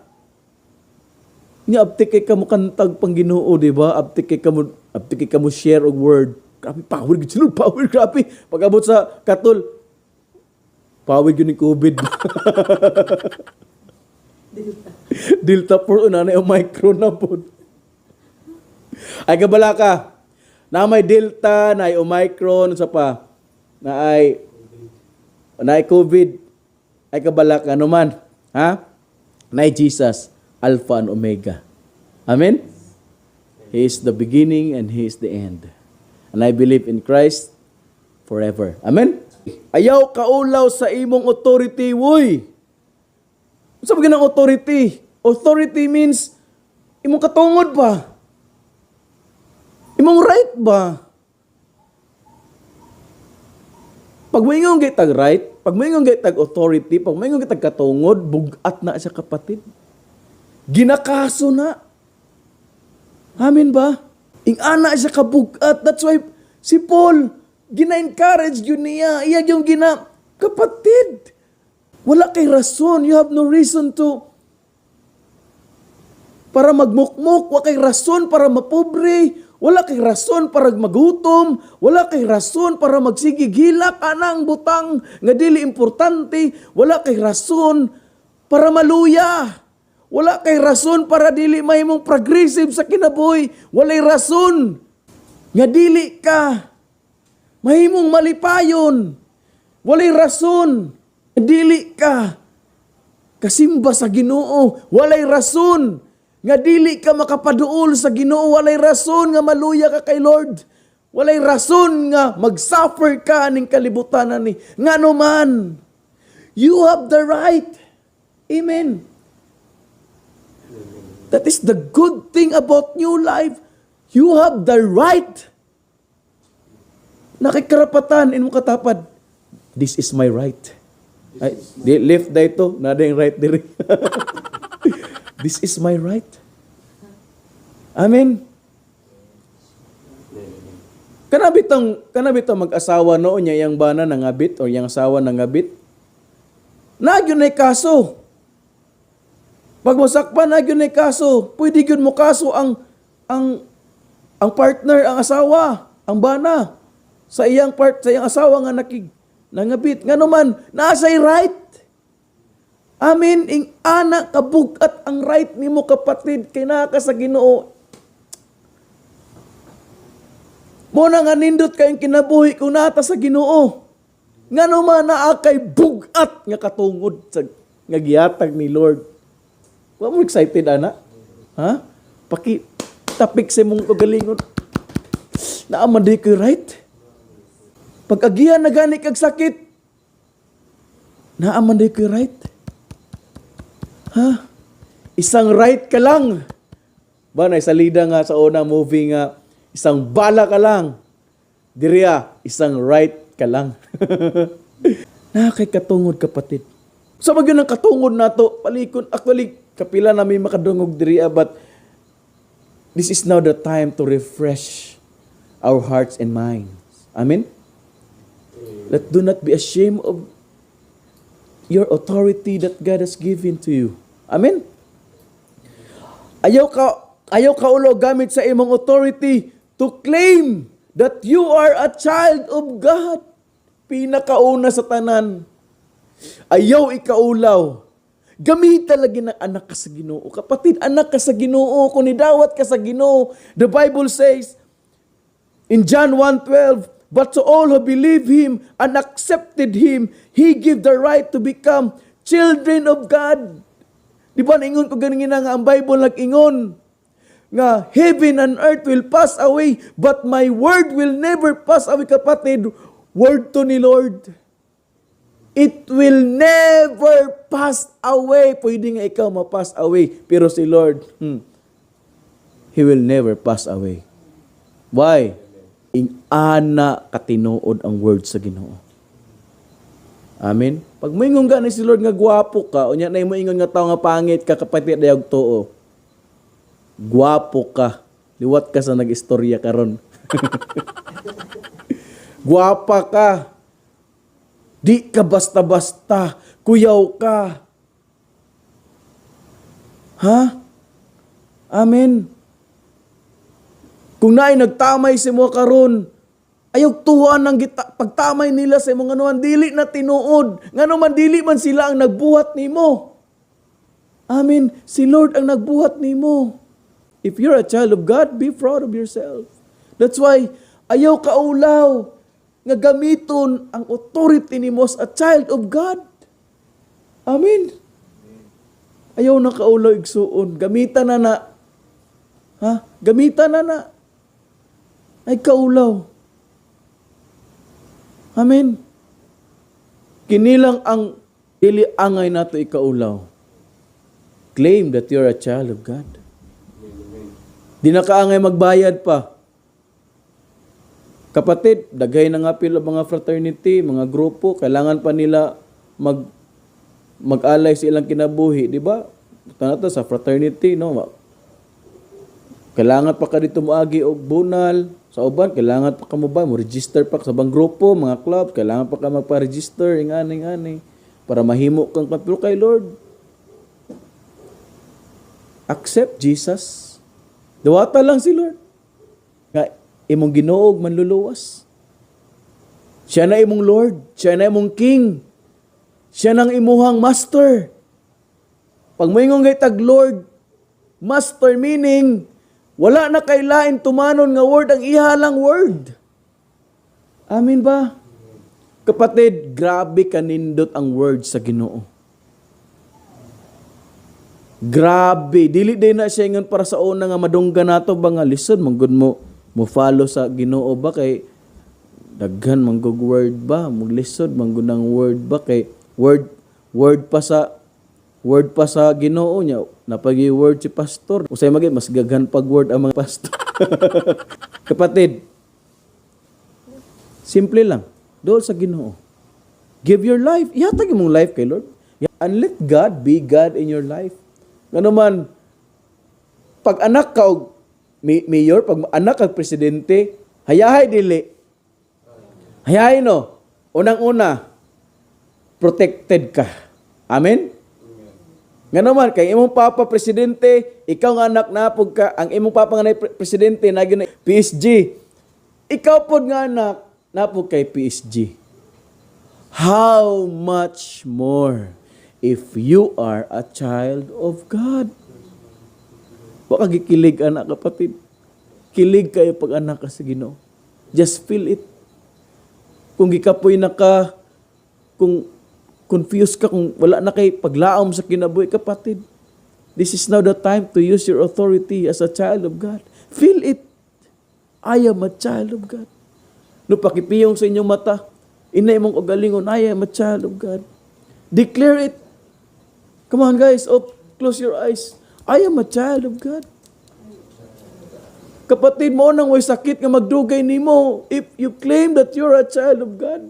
Nya abtik kay kamo kantag pang Ginoo, di ba? Abtik kay kamo share og word. Grabe power gid sila, power grabe. Pag abot sa katol, power gyud ni COVID. Delta. Delta 4 una na Omicron na pod. Ay kabala ka. Na may Delta, na ay Omicron, sa pa. Na ay COVID. Ay kabala ka naman. Ha? Na ay Jesus, Alpha and Omega. Amen? He is the beginning and He is the end. And I believe in Christ forever. Amen? Ayaw kaulaw sa imong authority, wuy. Sa ba ng authority? Authority means imong katungod ba? Imong right ba? Pag moingon kay tag right, pag moingon kay tag authority, pag moingon kay tag katungod, bugat na siya, kapatid. Ginakaso na. Amen ba? Ing-ana siya kabugat. That's why si Paul, gina-encourage yun niya. Iya yung gina, kapatid, wala kay rason. You have no reason to para magmukmuk, wala kay rason para mapobre, wala kay rason para magutom, wala kay rason para magsigigilak anang butang nga dili importante, wala kay rason para maluya. Wala kay rason para dili mahimong progressive sa kinabuhi. Walay rason nga dili ka mahimong malipayon. Walay rason nga dili ka kasimba sa Ginoo. Walay rason nga dili ka makapaduol sa Ginoo. Walay rason nga maluya ka kay Lord. Walay rason nga mag-suffer ka ning kalibutan ni. Ngano man, you have the right. Amen. That is the good thing about new life. You have the right. Naa kay karapatan imong katapad. This is my right. Ay, di, left da ito. Nada yung right diri. This is my right. Amen. Kana bitong mag-asawa noon niya, iyang bana nangabit o iyang asawa nangabit. Naa gyud nay kaso. Pag masakpan, naa gyud nay kaso. Pwede gyud mo kaso ang partner, ang asawa, ang bana sa iyang part sa iyang asawa nga nangabit. Ngano man, naa say right. Amen, ing ana kabugat ang right nimo, kapatid, kay naa ka sa Ginoo. Mo na nga nindot kayong kinabuhi kung naa ta sa Ginoo. Ngano man, naa kay bugat nga katungod sa nga gihatag ni Lord. Wa mo excited ana? Ha? Paki tapik sa imong kagalingon. Naa man di ko'y right. Pag agihan na gani kag sakit, naa man di ko'y right. Ha? Isang right ka lang. Ba na salida nga sa una movie nga isang bala ka lang. Diriya, isang right ka lang. Naa kay katungod, kapatid. Sa so, ang katungod nato, palikon, actually, kapila na may makadungog diriya, but this is now the time to refresh our hearts and minds. Amen? Let do not be ashamed of your authority that God has given to you. Amen? Ayaw ka ulo gamit sa imong authority to claim that you are a child of God. Pinakauna sa tanan. Ayaw ikaulaw. Gamita lagi ng anak ka sa Ginoo. Kapatid, anak ka sa Ginoo. Kung nidawat ka sa Ginoo, the Bible says in John 1:12, "But to all who believe Him and accepted Him, He give the right to become children of God." Di ba naingon ko ganin nga ang Bible nag-ingon nga heaven and earth will pass away, but my word will never pass away, kapatid? Word to ni Lord. It will never pass away. Pwede nga ikaw ma-pass away, pero si Lord, He will never pass away. Why? Ing ana katinuod ang word sa Ginoo. Amen. Pag moingon gani si Lord nga gwapo ka, unya na mo ingon nga tao nga pangit ka, kapatid, dayag tuo. Gwapo ka. Liwat ka sa nag-istorya karon. Gwapa ka. Di ka basta-basta. Kuyaw ka. Ha? Amen. Kung naay nagtamay sa mo karon, ayaw tuwan ng gita, pagtamay nila sa imong anuhan, dili na tinuod. Ngano man, dili man sila ang nagbuhat nimo. Amen. Si Lord ang nagbuhat nimo. If you're a child of God, be proud of yourself. That's why ayaw kaulaw nga gamiton ang authority nimo as a child of God. Amen. Ayaw na kaulaw, igsuon. Gamitan na na. Ha? Gamitan na na. Ay kaulaw. Amen. Kinilang ang dili angay nato ikaulaw. Claim that you're a child of God. Di na kaangay magbayad pa. Kapatid, daghay na nga pila mga fraternity, mga grupo, kailangan pa nila mag-alay sa ilang kinabuhi, di ba? Tanata sa fraternity, no? Kailangan pa ka dito moagi og bunal sa uban, kailangan pa ka mo ba mo register pa sa bang grupo, mga club, kailangan pa ka magpa-register ingani ingani para mahimo kang, pero kay Lord, accept Jesus. Dawata lang si Lord nga imong Ginoo ug manluluwas. Siya na imong Lord, siya na imong King. Siya nang imuhang Master. Pag moingon gay tag Lord, Master, meaning wala na kay lain tumanon nga word, ang iya lang word. Amen ba? Kapatid, grabe kanindot ang word sa Ginoo. Grabe, dili din na siya ingon para sa una nga madunggan nato ba nga lisod man gud mo mo follow sa Ginoo ba kay daghan man gud word ba, muglisod man gud ang word ba kay word word pa sa Ginoo niya napagi word si pastor. Usay magi mas gaghan pag word ang mga pastor. Kapatid, simple lang. Dool sa Ginoo. Give your life. Ihatag imong life kay Lord. And let God be God in your life. Ngano man, pag anak ka og mayor, pag anak ka presidente, hayahay dili? Hayahay, no? Unang-una, protected ka. Amen? Ngano man, kay imong papa presidente, ikaw nga anak na pug ka, ang imong papa nga na presidente, na gyud na PSG. Ikaw pod nga anak, napog kay PSG. How much more if you are a child of God? Baka gikilig anak, kapatid. Kilig kayo pag anak ka sa Ginoo. Just feel it. Kung gikapoy na ka, kung confused ka, kung wala na kay paglaom sa kinabuhi, kapatid, this is now the time to use your authority as a child of God. Feel it. I am a child of God. No pakipiyong sa inyong mata, inay mong ugalingon, "I am a child of God." Declare it. Come on, guys, oh, close your eyes. I am a child of God. Kapatid mo nang way sakit nga magdugay nimo if you claim that you're a child of God.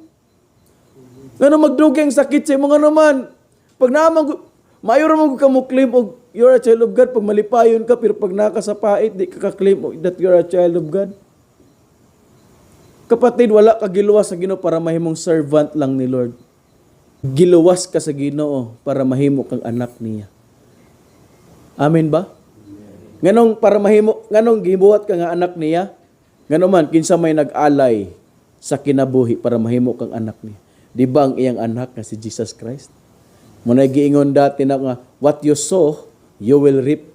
Ngano magdugay ang sakit sa imo? Nga naman pag naman maayo ra man ka mo claim og you're a child of God pag malipayon ka, pero pag naka sa pait, di ka ka-claim og that you're a child of God. Kapatid, wala ka giluwas sa Ginoo para mahimong servant lang ni Lord. Giluwas ka sa Ginoo para mahimo kang anak niya. Amen ba? Nganong para mahimo, nganong gibuhat ka nga anak niya? Ngano man kinsa may nag-alay sa kinabuhi para mahimo kang anak niya? Di ba ang iyang anak nga si Jesus Christ? Mo na giingon dati na nga, "What you sow, you will reap."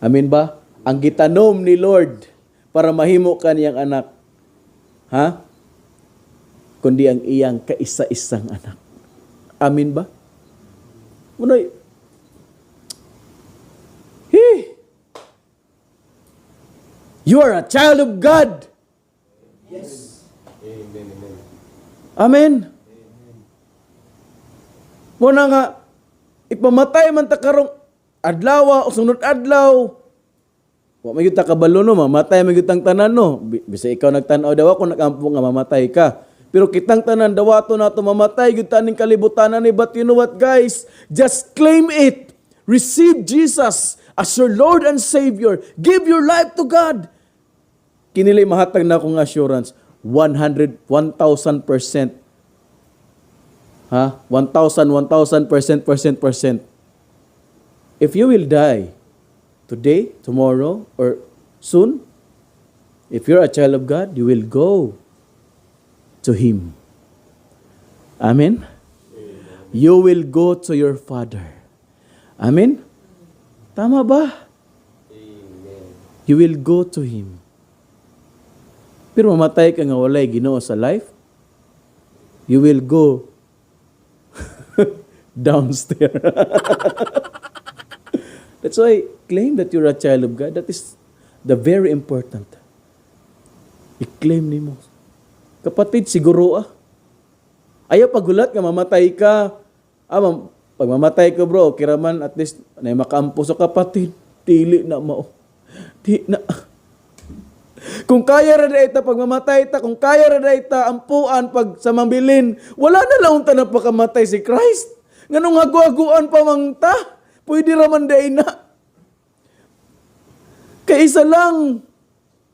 Amen ba? Ang gitanom ni Lord para mahimo ka niyang anak. Ha? Kundi ang iyang kaisa-isang anak. Amen ba? Munay, He! You are a child of God. Yes. Amen. Amen. Amen. Mo na nga ipamatay man ta karong adlaw o sunod adlaw. Wa man gyud ta kabalo, no, mamatay man gyud tang tanan, no. Bisa ikaw nagtan-aw daw ako nagampo nga mamatay ka. Pero kitang tanan dawato nato mamatay gyud taning kalibutan ni, but you know what, guys? Just claim it. Receive Jesus as your Lord and Savior. Give your life to God. Kinili mahatag na akong assurance, 100 1000%. Ha? 1,000 1,000% percent percent. If you will die today, tomorrow, or soon, if you're a child of God, you will go to Him. Amen? You will go to your Father. Amen? Tama ba? Amen. You will go to Him. Pero mamatay ka nga walay Ginoo sa life, you will go downstairs. That's why claim that you're a child of God. That is the very important. I-claim nimo. Kapatid, siguro ah. Ayaw pagulat nga mamatay ka. Ah, pag mamatay ka, bro, kiraman at least na makaampo sa kapatid. Dili na mao. Di na. Kung kaya ra diay ta pag mamatay ta, kung kaya ra diay ta ampuan pag sa mambilin, wala na lang unta na pakamatay si Christ. Nganong hagu-haguan pa man ta? Pwede ra man diay na. Kay isa lang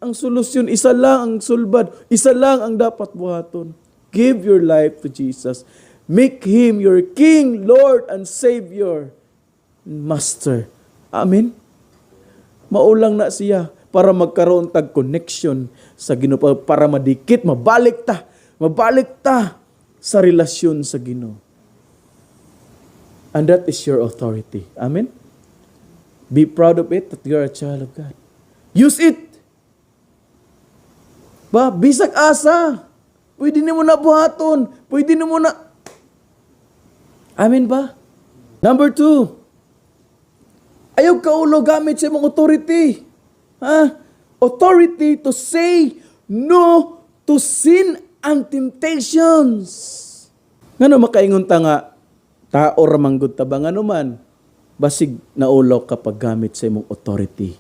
ang solusyon, isa lang ang sulbad, isa lang ang dapat buhaton. Give your life to Jesus. Make Him your King, Lord, and Savior, Master. Amen? Maulang na siya para magkaroon tag connection sa Ginoo, para madikit, mabalik ta sa relasyon sa Ginoo. And that is your authority. Amen? Be proud of it that you are a child of God. Use it! Ba, bisag asa. Pwede nimo na buhaton. Pwede nimo na. Amen ba? Number two, ayaw kaulaw gamit sa imong authority. Ha? Authority to say no to sin and temptations. Ngano makaingon ta nga tao ra man gud ta ba? Ngano man basig naulaw ka paggamit sa imong authority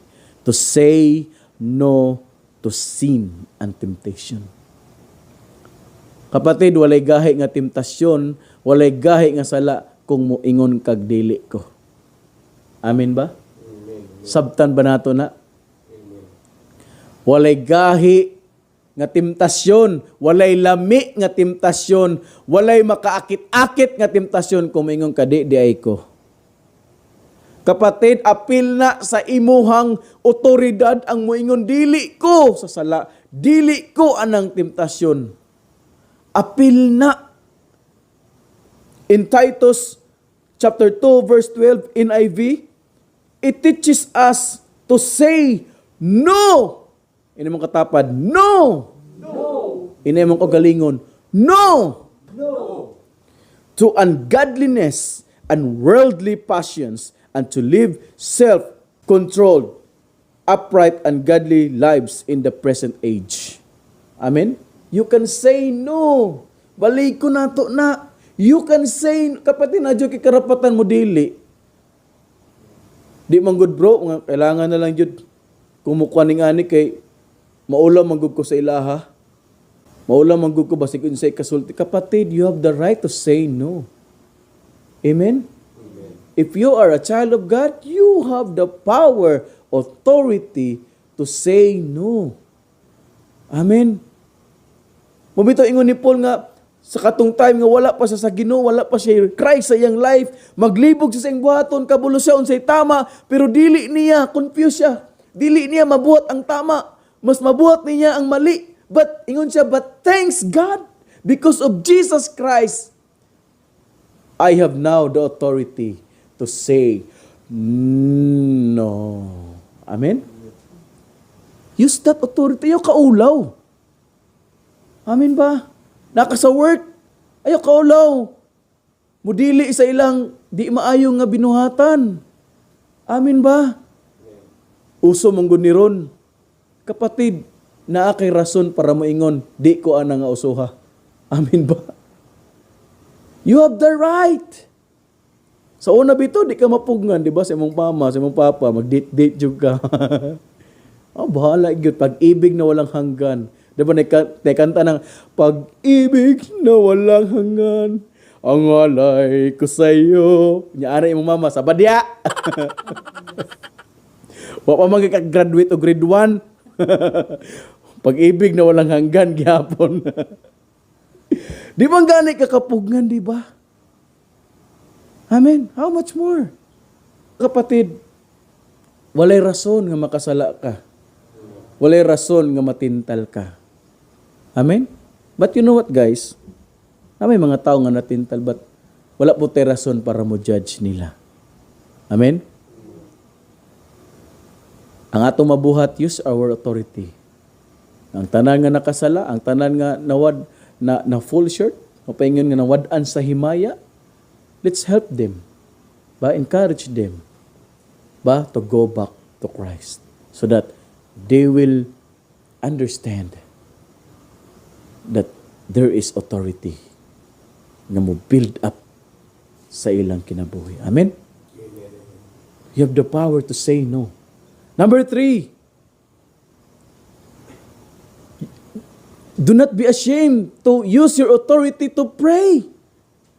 to say no to sin and temptation. Kapatid, walay gahi nga temptasyon, walay gahi nga sala kung moingon kag dili ko. Amen ba? Amen. Sabtan ba nato na? Amen. Walay gahi nga temptasyon, walay lami nga temptasyon, walay makaakit-akit nga temptasyon kung moingon ka di diay ko. Kapatid, apil na sa imuhang otoridad ang moingon dili ko sa sala, dili ko anang temptasyon. Apil na. In Titus chapter 2 verse 12 NIV, it teaches us to say no. Ini mong katapad, no. No. Ini mong kagalingon, no. No. To ungodliness and worldly passions and to live self-controlled, upright and godly lives in the present age. Amen? You can say no. Balik ko na to na. You can say, kapatid na kay karapatan mo dili. Di man good, bro, nga kailangan na lang jud kumukuha ning ani kay maulaw man gud ko sa ilaha. Maulaw man gud ko basig unsay kasulti. Kapatid, you have the right to say no. Amen? Amen. If you are a child of God, you have the power, authority to say no. Amen. Mao bitaw ingon ni Paul nga sa katong time nga wala pa siya sa Ginoo, wala pa siya Christ sa iyang life, maglibog siya sa iyang buhaton, kabulo siya unsay tama, pero dili niya, confused siya. Dili niya mabuhat ang tama. Mas mabuhat niya ang mali. But ingon siya, "But thanks God because of Jesus Christ, I have now the authority to say no." Amen? Use that authority. Ayaw kaulaw. Amen ba? Naka sa work, ayaw kaulaw. Mudili sa ilang di maayo nga binuhatan. Amen ba? Uso mong ni ron. Kapatid, naa kay rason para moingon, di ko ana nga usoha. Amen ba? You have the right. Sa una bitaw, di ka mapugnan, di ba? Sa imong mama, sa imong papa, mag-date-date jud ka. Oh, bahala gyud, pag-ibig na walang hanggan. Di ba naikanta ng pag-ibig na walang hanggan? Ang alay ko sa iyo. Nya ara imong mama sa badya. Wa pa man graduate o grade 1. Pag-ibig na walang hanggan gihapon. Di ba gani ka kapugnan, di ba? Amen. How much more? Kapatid, walay rason nga makasala ka. Walay rason nga matintal ka. Amen? But you know what, guys? Na may mga tao nga natintal but wala po tay rason para mo judge nila. Amen? Ang atong mabuhat, use our authority. Ang tanan nga nakasala, ang tanan nga nawad na, na fall short, mapaingon nga nawad-an sa himaya, let's help them. Ba, encourage them. Ba, to go back to Christ so that they will understand that there is authority nga mo build up sa ilang kinabuhi. Amen? You have the power to say no. Number three, do not be ashamed to use your authority to pray.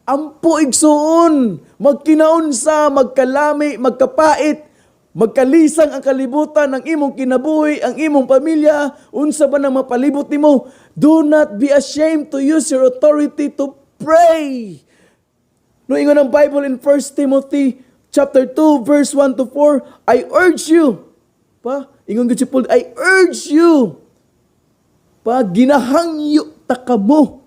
Ampo, igsuon, magkinaunsa, magkalami, magkapait, magkalisang ang kalibutan, ang imong kinabuhi, ang imong pamilya, unsa ba nang mapalibot nimo. Do not be ashamed to use your authority to pray. No ingon ang Bible in 1 Timothy chapter 2 verse 1 to 4, "I urge you." Pa, ingon gud si Paul, "I urge you." Pa, ginahangyo ta kamo.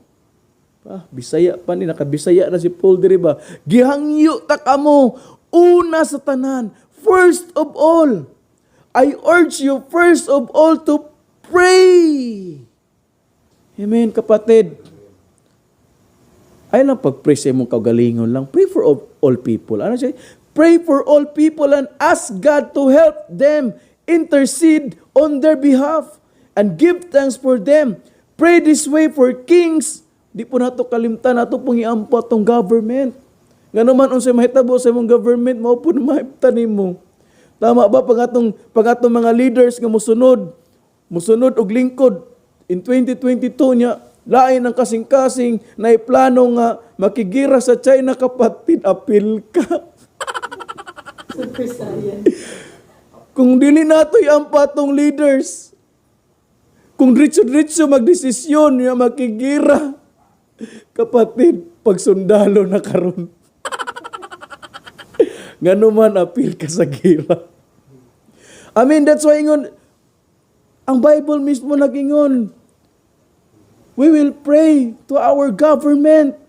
Ah, Bisaya pa ni, nakabisaya na si Paul diri ba? Gihangyo ta kamo una sa tanan, first of all. I urge you first of all to pray. Amen, kapatid. Ay lang pag-pray sa imong kaugalingon lang. Pray for all people. Ano siya? Pray for all people and ask God to help them, intercede on their behalf, and give thanks for them. Pray this way for kings. Di po nato kalimtan, nato pong iampo atong government. Ngano man, unsay mahitabo sa imong government, mao po na mahimtan nimo. Tama ba, pag atong mga leaders nga musunod og lingkod in 2022 niya, lain ang kasing-kasing na plano nga makigira sa China, kapatid, apil ka. Super Saiyan. Kung dili nato iampo atong leaders, kung diretso-diretso magdesisyon nga makigira, kapatid, pagsundalo na karon. Ngano man, apil ka sa gira. I mean, that's why ingon, ang Bible mismo nag-ingon, we will pray to our government.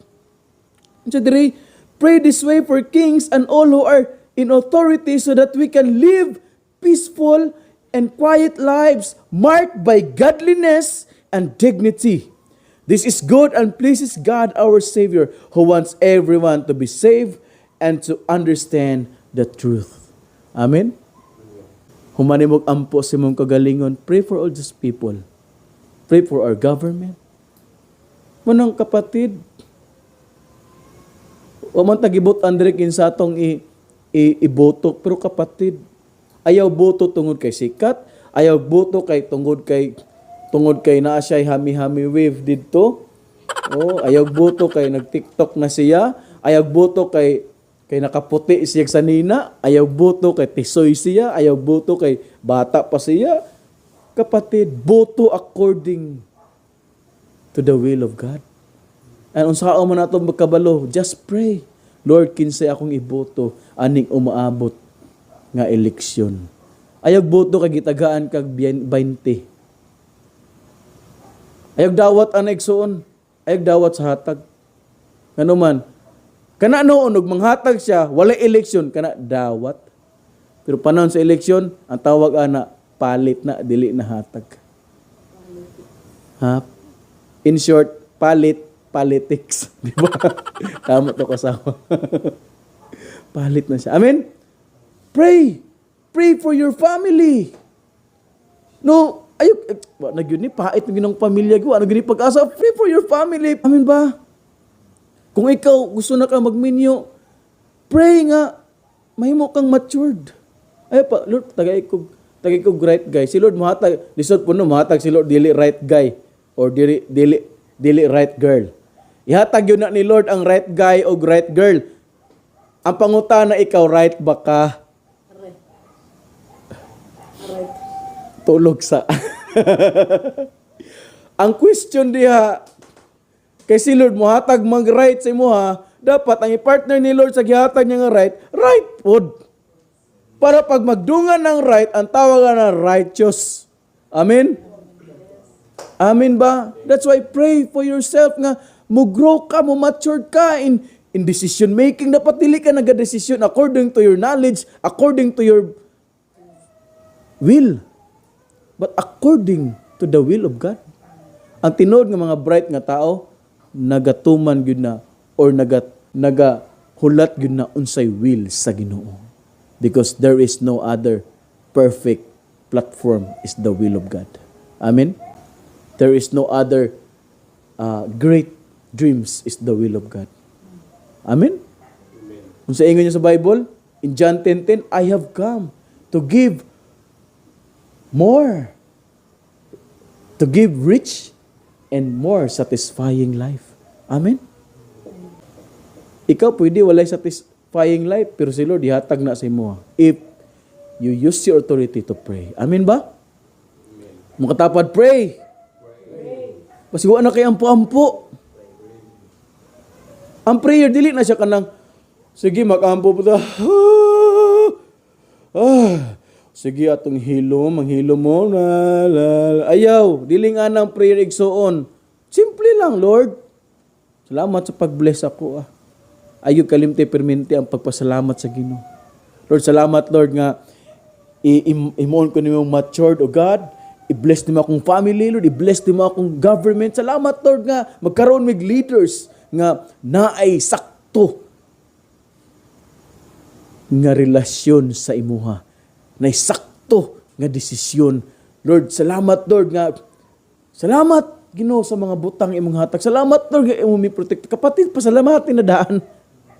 So diri, pray this way for kings and all who are in authority so that we can live peaceful and quiet lives marked by godliness and dignity. This is good and pleases God our Savior, who wants everyone to be saved and to understand the truth. Amen? Human nimo ampo sa imong kagalingon, pray for all these people. Pray for our government. Manang kapatid, wa man tagibot andre kinsa atong i, i, iboto, pero kapatid, ayaw boto tungod kay sikat, ayaw boto kay tungod kay naa siya hami-hami wave didto. Oh, ayaw boto kay nag-TikTok na siya, ayaw boto kay nakaputi siya sa nina, ayaw boto kay tisoy siya, ayaw boto kay bata pa siya. Kapatid, boto according to the will of God. And unsaon man nato magkabalo, just pray. "Lord, kinsay akong iboto aning umaabot nga eleksyon?" Ayaw boto kay gitagaan kag 20. Ayaw dawat ang igsuon. Ayaw dawat sa hatag. Ngano man, kana noon og manghatag siya, wala eleksyon, kana dawat. Pero panahon sa eleksyon, ang tawag ana palit na, dili na hatag. Ha? In short, palit, politics. Di ba? Tama to, kasama. Palit na siya. Amen? Pray. Pray for your family. No, ayo, eh, wa na gyud ni, pait na ginang pamilya ko, ano gyud ni pag-asa. Pray for your family. Amen ba? Kung ikaw gusto na ka magminyo, pray nga mahimo kang matured. Ay pa, "Lord, tagay ko right guy." Si Lord mohatag, lisod po no mohatag si Lord dili right guy or dili right girl. Ihatag yun na ni Lord ang right guy o right girl. Ang pangutana, ikaw, right ba ka? Aray. Aray. Tulog sa. Ang question diha, kay si Lord mohatag mag right sa imo ha, dapat ang i-partner ni Lord sa gihatag niya nga right, right pod. Para pag magdungan ng right, ang tawag na righteous. Amen? Amen ba? That's why pray for yourself nga mo grow ka, mo mature ka in decision making. Dapat dili ka nagadesisyon according to your knowledge, according to your will, but according to the will of God. Ang tinuod nga mga bright nga tao, nagatuman gyud na or naga hulat gyud na unsay will sa Ginoo. Because there is no other perfect platform is the will of God. Amen. There is no other great dreams is the will of God. Amen. Kung sa ingon niya sa Bible, in John 10:10, "I have come to give more, to give rich and more satisfying life." Amen? Ikaw pwede walay satisfying life, pero si Lord ihatag na sa imo if you use your authority to pray. Amen ba? Makatapad, pray. Pasiwa na kay ampo-ampo. Ang prayer, dili na siya kanang, "Sige, mag-ampo po ta. Ah, sige, atong hilom, ang hilom mo. La, la, la." Ayaw, dili nga ng prayer, igsuon. Simple lang, "Lord." Salamat sa pag-bless ako ah. Ayaw kalimti perminti ang pagpasalamat sa Ginoo. Lord, salamat, Lord, nga imuon ko nimo matured, O God. I-bless nimo akong family, Lord. I-bless nimo akong government. Salamat, Lord, nga magkaroon mig leaders nga naay sakto nga relasyon sa imuha. Naay sakto nga desisyon. Lord, salamat, Lord, nga salamat, Ginoo, sa mga butang imong hatag. Salamat, Lord, nga imong mi protect. Kapatid, pasalamatin na daan.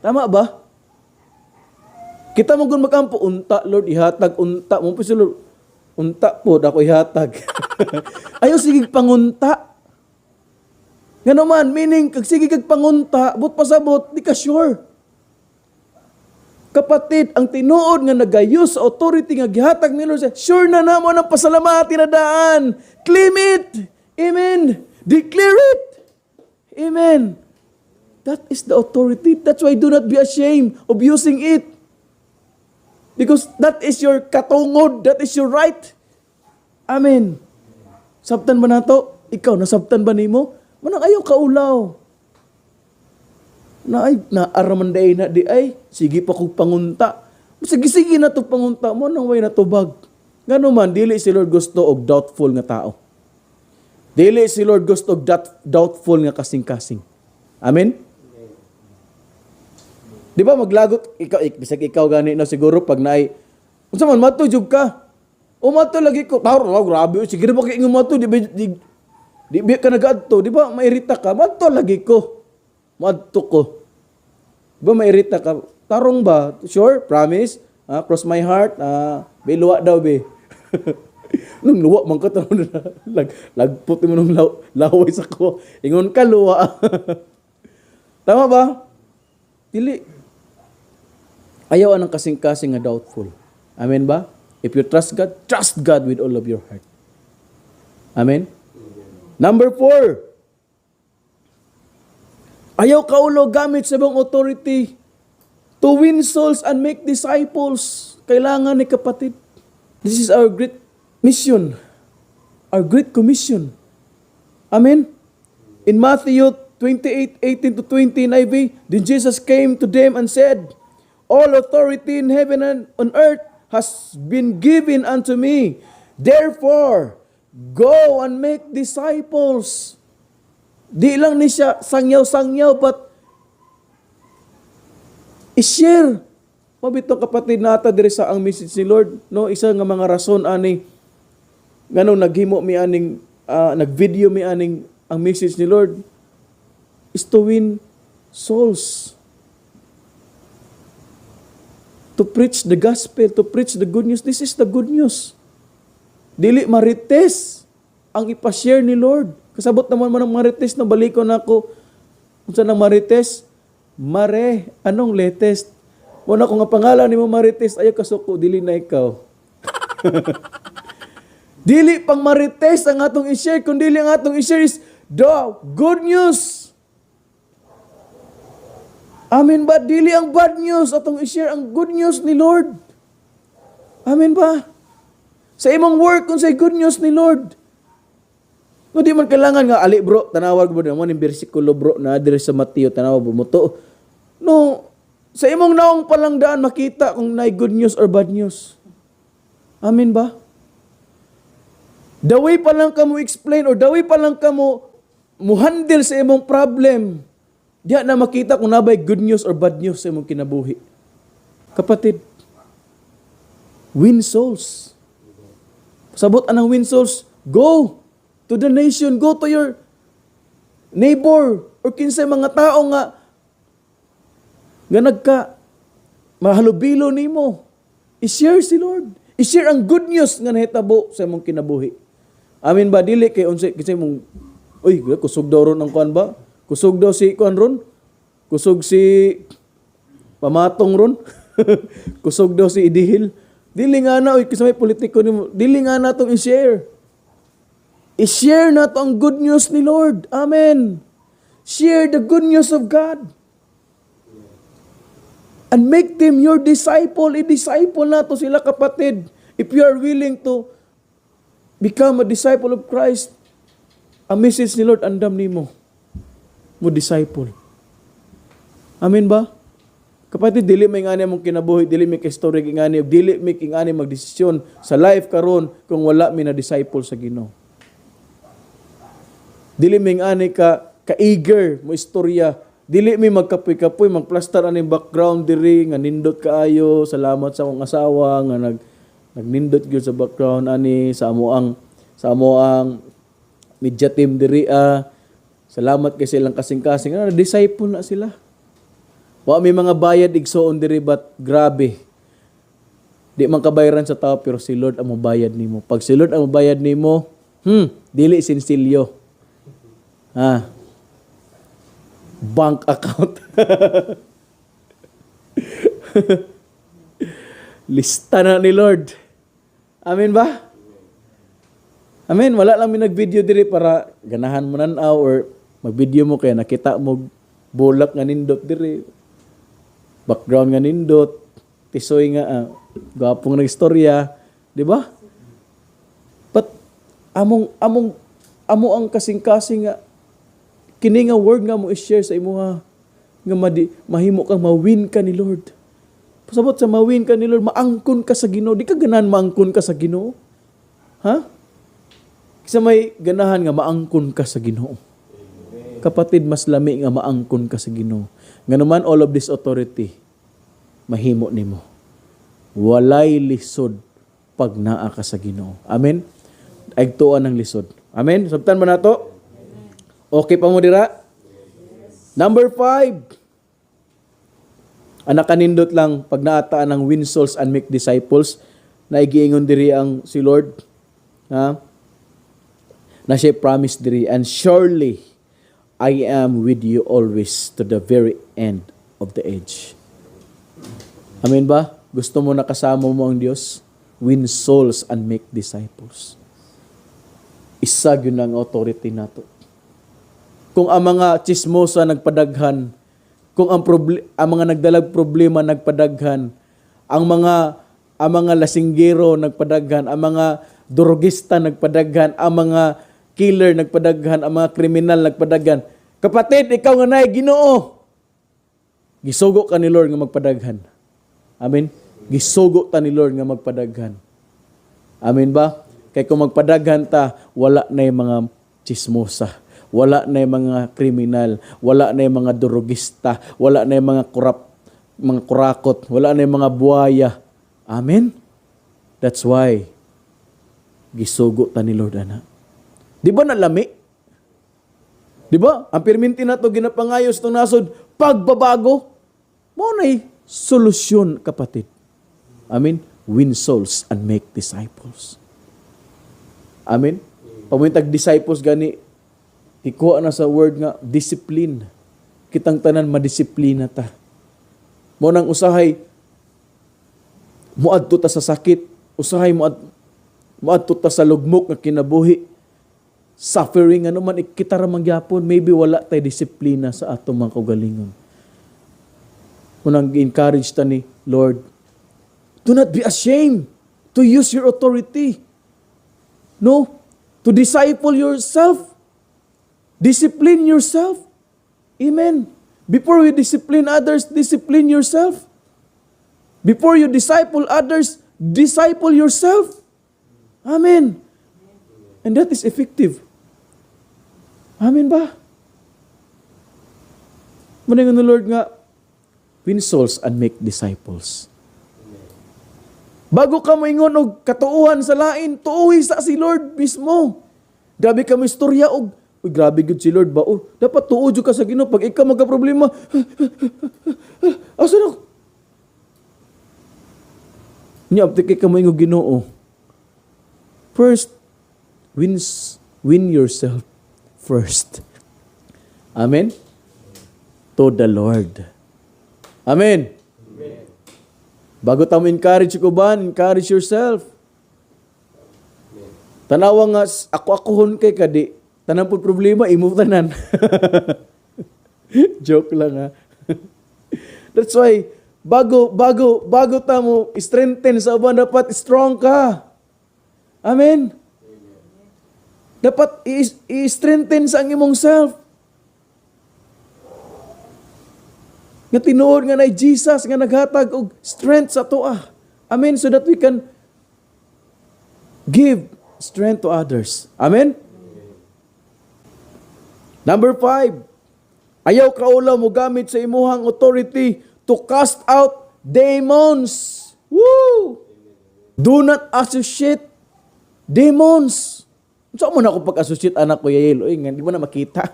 Tama ba? Kita mo kung magampo, unta, Lord, ihatag, unta. Mo po si Lord, unta po, ako ihatag. Ayaw sige pangunta. Nga naman, meaning, kag sige kag pangunta, but pasabot, di ka sure. Kapatid, ang tinuod nga nagayos sa authority nga gihatag ni Lord, sure na namo ng pasalamati na daan. Claim it. Amen. Declare it. Amen. That is the authority. That's why do not be ashamed of using it. Because that is your katungod. That is your right. Amen. Sabtan ba nato? Ikaw, nasabtan ba nimo? Manang ayaw kaulaw. Na ay, naaraman day na di ay, sige pa kog pangunta. Sige, sige na to pangunta mo, nang way natubag. Ngano man, dili si Lord gusto og doubtful nga tao. Dili si Lord gusto og doubtful nga kasing-kasing. Amen? Di ba maglagot ikaw, bisag ikaw gani na siguro pag naay unsa man, mato jud ka. O mato lagi ko. Tawro, oh, grabe. Sige ba kay ingon mato, di ba di ba ka nagaadto, di ba mairita ka? Mato lagi ko. Maadto ko. Di ba mairita ka? Tarong ba? Sure? Promise? Ah, cross my heart? Ah, be, luwa daw, be. Nung luwa man ka tanong na lagpot mo nung laway sa ko. Ingon ka luwa. Tama ba? Dili. Ayaw anang kasing-kasing nga doubtful. Amen ba? If you trust God, trust God with all of your heart. Amen? Number 4. Ayaw kaulo gamit sa imong authority to win souls and make disciples. Kailangan ni, kapatid. This is our great mission. Our great commission. Amen? In Matthew 28, 18 to 20 NIV, "Then Jesus came to them and said, 'All authority in heaven and on earth has been given unto me. Therefore, go and make disciples.'" Di lang ni siya sangyaw-sangyaw, but i-share. Mabitong kapatid nata diri sa ang message ni Lord, no, isa nga mga rason ani nganong naghimo mi aning nag-video mi aning ang message ni Lord is to win souls. To preach the gospel, to preach the good news. This is the good news. Dili marites ang ipashare ni Lord. Kasabot naman man ang marites na balikon nako. Unsa nang marites? Mare, anong latest? Muna kung nga pangalan nimo Marites, ayaw kasuko, dili na ikaw. Dili pang marites ang atong i-share, kundi ang atong i-share is the good news. Amen ba? Dili ang bad news atong i-share, ang good news ni Lord. Amen ba? Sa imong work, kung sa good news ni Lord. No, di man kailangan nga, ali bro, tanawag mo naman yung bersikulo, bro, na diri sa Mateo, tanawag mo to. No, sa imong naong palang daan makita kung naay good news or bad news. Amen ba? The way pa lang ka mo explain or the way pa lang ka mo handle sa imong problem, diya na makita kung nabay good news or bad news sa imong kinabuhi. Kapatid, win souls. Sabot anang win souls, go to the nation, go to your neighbor or kinsay mga tao nga nagka mahalubilo nimo. I-share si Lord. I-share ang good news nga nahitabo sa imong kinabuhi. Amin ba? Dili kay unsay kasi mong, uy, kusog daw ron ang kuan ba? Kusog daw si kuan ron? Kusog si pamatong ron? Kusog daw si idihil. Dili nga na, uy, kasi may politiko nimo. Dili nga na itong i-share. I-share na to ang good news ni Lord. Amen. Share the good news of God. And make them your disciple. I-disciple na to sila, kapatid. If you are willing to become a disciple of Christ, ang message ni Lord, andam nimo mo disciple. Amen ba? Kapatid, dili may ngani mong kinabuhi, dili may ka-story ngani, dili may ngani magdesisyon sa life karon kung wala mi na disciple sa Ginoo. Dili may ngani ka ka-eager mo istorya, dili mi magkapoy-kapoy magplastar aning background diri nga nindot kaayo. Salamat sa akong asawa nga nagnindot gyud sa background ani sa amo ang media team diri ah. Salamat kay silang kasing-kasing. Ano, disciple na sila. Wa may mga bayad, igsoon, diri, but grabe. Di man kabayaran sa tao, pero si Lord ang mobayad nimo. Pag si Lord ang mobayad nimo, dili sinsilyo. Ah. Bank account. Lista na ni Lord. Amen ba? Amen. Wala lang mi nag-video diri para ganahan mo nan-aw or mag-video mo kaya nakita mo bulak nga nindot diri. Background nga nindot, tisoy nga gwapong nag-istorya, di ba? But among among amo ang kasing-kasing nga kini nga word nga mo i-share sa imuha nga mahimo kang mawin ka ni Lord. Pasabot sa mawin ka ni Lord, maangkon ka sa Ginoo. Di ka ganahan maangkon ka sa Ginoo? Ha? Kinsa may ganahan nga maangkon ka sa Ginoo? Kapatid, mas lami nga maangkon ka sa Ginoo. Nganuman all of this authority mahimo nimo. Walay lisod pag naa ka sa Ginoo. Amen. Agtuan ng lisod. Amen. Sabtan ba nato? Okay pa mo dira? Number 5. Anak, kanindot lang pag naataan ng win souls and make disciples na igiingon diri ang si Lord. Ha? Na siya promise diri, "And surely I am with you always to the very end of the age." Amen ba? Gusto mo nakasama mo ang Diyos? Win souls and make disciples. Isa yun ang authority nato. Kung ang mga chismosa nagpadaghan, kung ang mga nagdalag problema nagpadaghan, ang mga lasinggero nagpadaghan, ang mga drogista nagpadaghan, ang mga killer nagpadaghan, ang mga kriminal nagpadaghan. Kapatid, ikaw nga naay Ginoo, gisugo ka ni Lord nga magpadaghan. Amen. Gisugo ta ni Lord nga magpadaghan. Amen ba? Kay kung magpadaghan ta, wala na yung mga chismosa, wala na yung mga kriminal, wala na yung mga drogista, wala na yung mga corrupt, mga kurakot, wala na yung mga buwaya. Amen? That's why gisugo ta ni Lord ana. Di ba nalami? Di ba? Ang pirminti na to ginapangayos tong nasod, pagbabago. Mao na'y solusyon, kapatid. Amen? Win souls and make disciples. Amen? Pamintag disciples gani, ikuha na sa word nga discipline. Kitang tanan madisiplina ta. Mao nang usahay muadto ta sa sakit, usahay muadto ta sa lugmok nga kinabuhi. Suffering ano man kita ra man gyapon, maybe wala tay disiplina sa atong mga kaugalingon. Unang encourage ta ni Lord, do not be ashamed to use your authority. No, to disciple yourself. Discipline yourself. Amen. Before we discipline others, discipline yourself. Before you disciple others, disciple yourself. Amen. And that is effective. Amen ba? Muna nga Lord nga, win souls and make disciples. Bago ka moingon og katuohan sa lain, tuohi sa si Lord mismo. Grabe ka mo istorya og, "Uy, grabe gud si Lord ba?" Oh, dapat tuo jud ka sa Ginoo pag ikaw magka problema. Asa na? Nya abti kay ka moingon Ginoo. First, win yourself first. Amen? To the Lord. Amen. Bago ta mo encourage ko ba, encourage yourself. Tanawa nga, ako-akohon kay kadi, tanan po problema, imo tanan. Joke lang ha. That's why, bago ta mo strengthen sa uban, dapat strong ka. Amen. Dapat i-strengthen sa ang imong self. Di ba Nga tinuod nga naay Jesus nga naghatag og strength sa atoa. Amen. So that we can give strength to others. Amen. Number 5, ayaw kaulaw mo gamit sa imuhang authority to cast out demons. Woo! Do not associate demons. Unsa man ako pag-associate anak ko, Yael? Uy, nga, di mo na makita.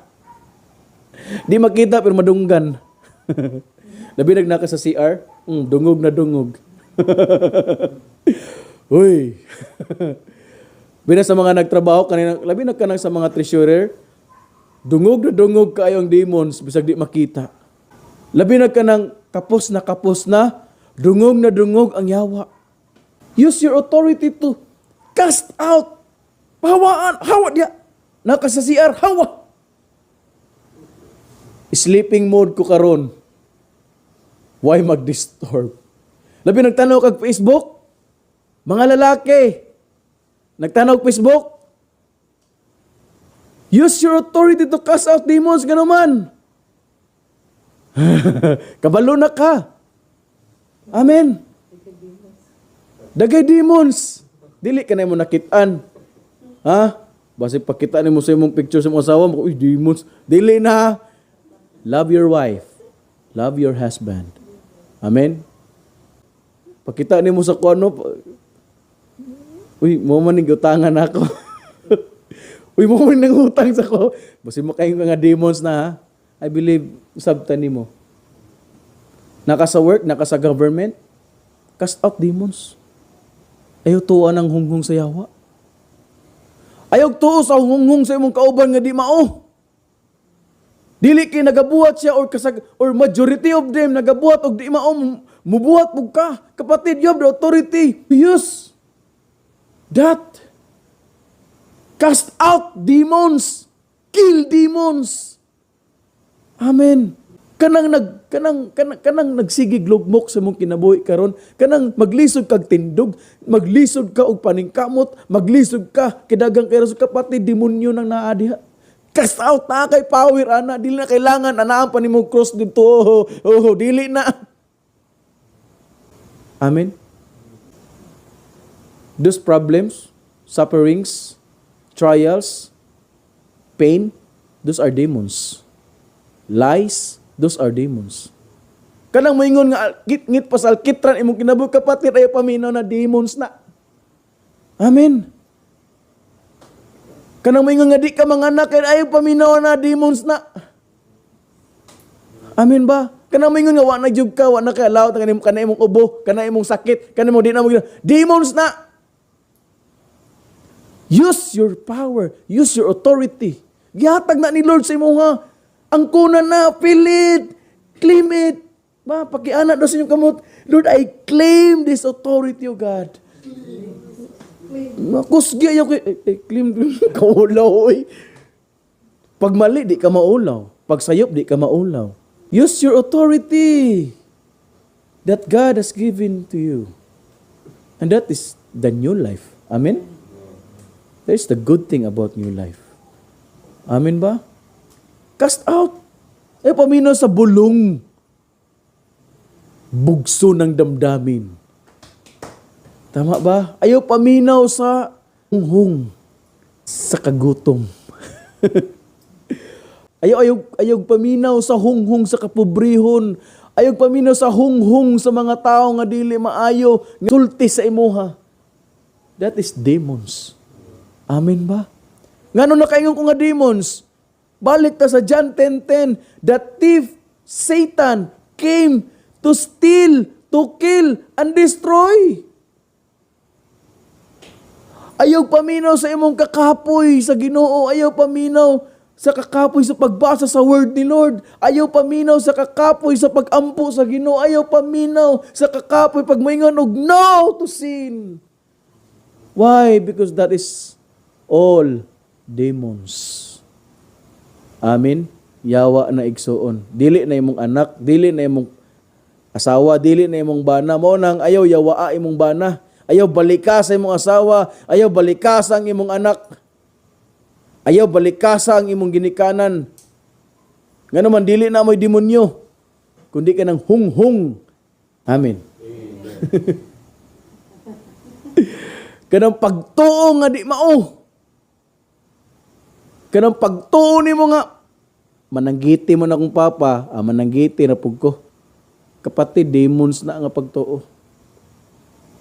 Di makita pero madunggan. Labi nag naka sa CR, dungog na dungog. Uy. Bina sa mga nagtrabaho kanina, labi na kanang sa mga treasurer, dungog na dungog kaayo ang demons bisag di makita. Labi na kanang kapos na, dungog na dungog ang yawa. Use your authority to cast out. Pahawaan, hawa diya. Naka sa CR, hawa. Sleeping mode ko karon. Why mag-disturb? Labi nagtanaw kag Facebook? Mga lalaki, nagtanaw og Facebook? Use your authority to cast out demons, gano'n man. Kabalo na ka. Amen. Dagay demons. Dili ka na mo nakitaan. Ha? Basi pakita nimo sa imong picture sa imong asawa mo, "Uy, demons." Dili na. Love your wife. Love your husband. Amen. Pakita nimo sa kuano, "Uy, mo man ning utangan ako. Uy, mo man nang utang sa ko." Basi makaingon nga demons na ha. I believe sabtan nimo. Naka sa work, naka sa government, cast out demons. Ayaw tuwa ng hunghong sa yawa. Ayaw tuo sa hunghong sa imong kauban nga di mao. Dili kay nagabuhat siya or kasag or majority of them nagabuhat og di mao, mubuhat pug ka. Kapatid, you have the authority. Use that. Cast out demons. Kill demons. Amen. Kanang nagsigig lugmok sa imong kinabuhi karon, kanang maglisod kag tindog, maglisod ka og paningkamot, maglisod ka kidagang kay sa kapatid, demonyo nang naa diha. Cast out na kay power ana, dili na kailangan anaan pa nimo cross didto. Oh, dili na. Amen. Those problems, sufferings, trials, pain, those are demons. Lies, those are demons. Kanang moingon nga ngit pa sa alkitran imong kinabuhi, kapatid, ayaw paminaw na, demons na. Amen. Kanang moingon nga di ka manganak, kay ayaw paminaw na, demons na. Amen ba? Kanang moingon nga wa na jud ka, wa na kay alawat kana imong ubo, kana imong sakit, kana mo di na mo demons na. Use your power, use your authority. Gihatag na ni Lord sa imo ha. Ang kuna na, feel it, claim it. Ba, pakiana daw sa inyong kamot. "Lord, I claim this authority, O God." Kusgi ayaw kay eh, eh, claim kaulaw oy. Pag mali, di ka maulaw. Pag sayop, di ka maulaw. Use your authority that God has given to you. And that is the new life. Amen? That is the good thing about new life. Amen ba? Cast out. Eh, paminaw sa bulong. Bugso ng damdamin. Tama ba? Ayaw paminaw sa hunghong. Sa kagutom. Ayaw paminaw sa hunghong sa kapobrehon. Ayaw paminaw sa hunghong sa mga tao nga dili maayo, nga sulti sa imuha. That is demons. Amen ba? Ngano nakaingon ko nga demons? Balik ta sa John 10:10. The thief, Satan, came to steal, to kill, and destroy. Ayaw paminaw sa imong kakapoy sa Ginoo. Ayaw paminaw sa kakapoy sa pagbasa sa Word ni Lord. Ayaw paminaw sa kakapoy sa pagampo sa Ginoo. Ayaw paminaw sa kakapoy pag moingon og no to sin. Why? Because that is all demons. Amen. Yawa na, igsuon. Dili na imong anak, dili na imong asawa, dili na imong bana. Mo nang ayaw yawaa imong bana. Ayaw balika sa imong asawa, ayaw balika sa ang imong anak. Ayaw balikasa ang imong ginikanan. Ngano man dili na mo'y demonyo. Kundi kanang hunghong. Amen. Kanang pagtuo nga di mao. Kanang pagtuo nimo nga mananggiti man akong papa, ah, mananggiti na pug ko. Kapatid, demons na nga pagtuo.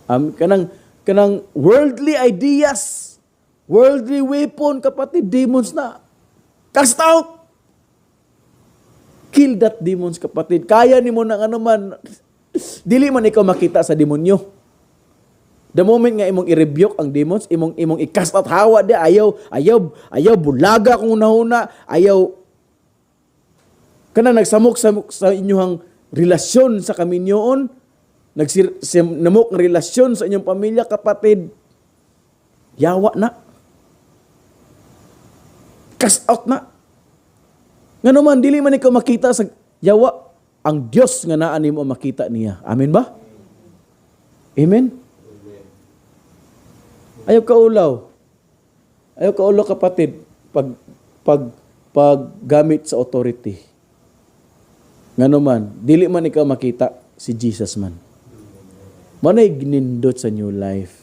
Kanang worldly ideas, worldly weapon, kapatid, demons na. Cast out! Kill that demons, kapatid. Kaya nimo nang ano man, dili man ikaw makita sa demonyo. The moment nga imong i-rebuke ang demons, imong i-cast out, hawa di, ayaw, ayaw, ayaw bulaga kung unahuna, ayaw kana nagsamok sa inyong relasyon sa kaminyoon, namok ang relasyon sa inyong pamilya, kapatid, yawa na. Cast out na. Ngano man, dili man ikaw makita sa yawa, ang Dios nga naa nimo makita niya. Amen ba? Amen? Ayaw ka ulaw. Ayaw ka ulaw, kapatid, pag gamit sa authority. Ngano man, dili man ikaw makita, si Jesus man. Mao na'y ginindot sa new life.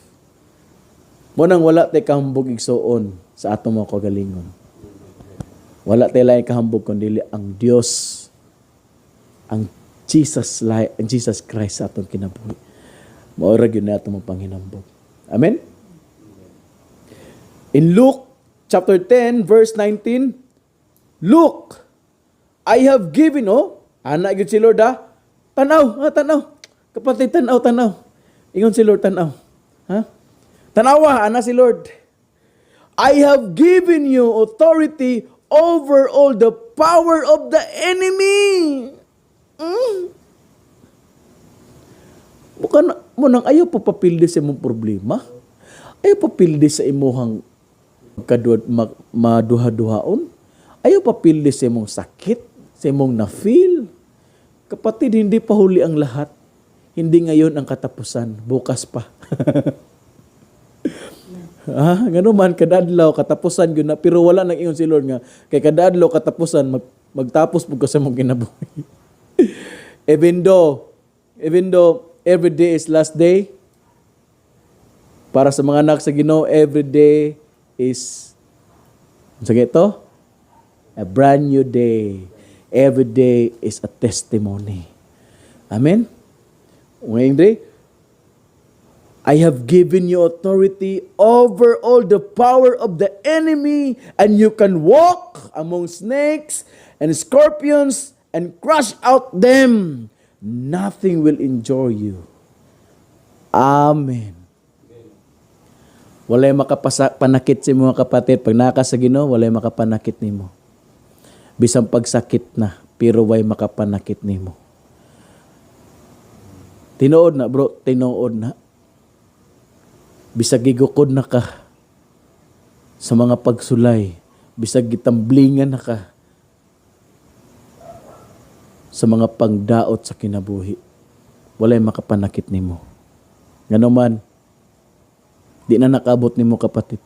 Mao nang wala tay kahambog, igsuon, sa atong mga kagalingon. Wala tay laing kahambog kundi ang Dios, ang Jesus life, ang Jesus Christ sa atong kinabuhi. Mao ra gyud na atong mga panghinambog. Amen? In Luke chapter 10 verse 19, "Look, I have given," oh, ana gyud si Lord ah. Tanaw, ha, tanaw. Kapatid, tanaw, tanaw. Ingon si Lord, tanaw. Ha? Tanawa, ana si Lord. "I have given you authority over all the power of the enemy." Bukan mo nang ayaw pa papildi sa imong problema. Ayaw papildi sa imuhang kaduad maduha-duhaon. Ayaw papildi sa imong sakit, sa imong na-feel. Kapatid, hindi pa huli ang lahat. Hindi ngayon ang katapusan, bukas pa. Ah, ngano man kada adlaw katapusan gyud na, pero wala nang ingon si Lord nga kay kada adlaw katapusan, magtapos pud ka sa imong kinabuhi. Even though every day is last day para sa mga anak sa Ginoo, every day is, sige ito, a brand new day. Every day is a testimony. Amen. Ngayon day, "I have given you authority over all the power of the enemy, and you can walk among snakes and scorpions and crush out them. Nothing will injure you." Amen. Walay makapasa panakit sa mga kapatid. Pag naa ka sa Ginoo, walay makapanakit nimo. Bisan pagsakit na, pero way makapanakit nimo. Tinuod na, bro, tinuod na. Bisag gigukod na ka sa mga pagsulay, bisag gitamblingan na ka sa mga pangdaot sa kinabuhi, walay makapanakit nimo. Ngano man, di na nakabot nimo, kapatid.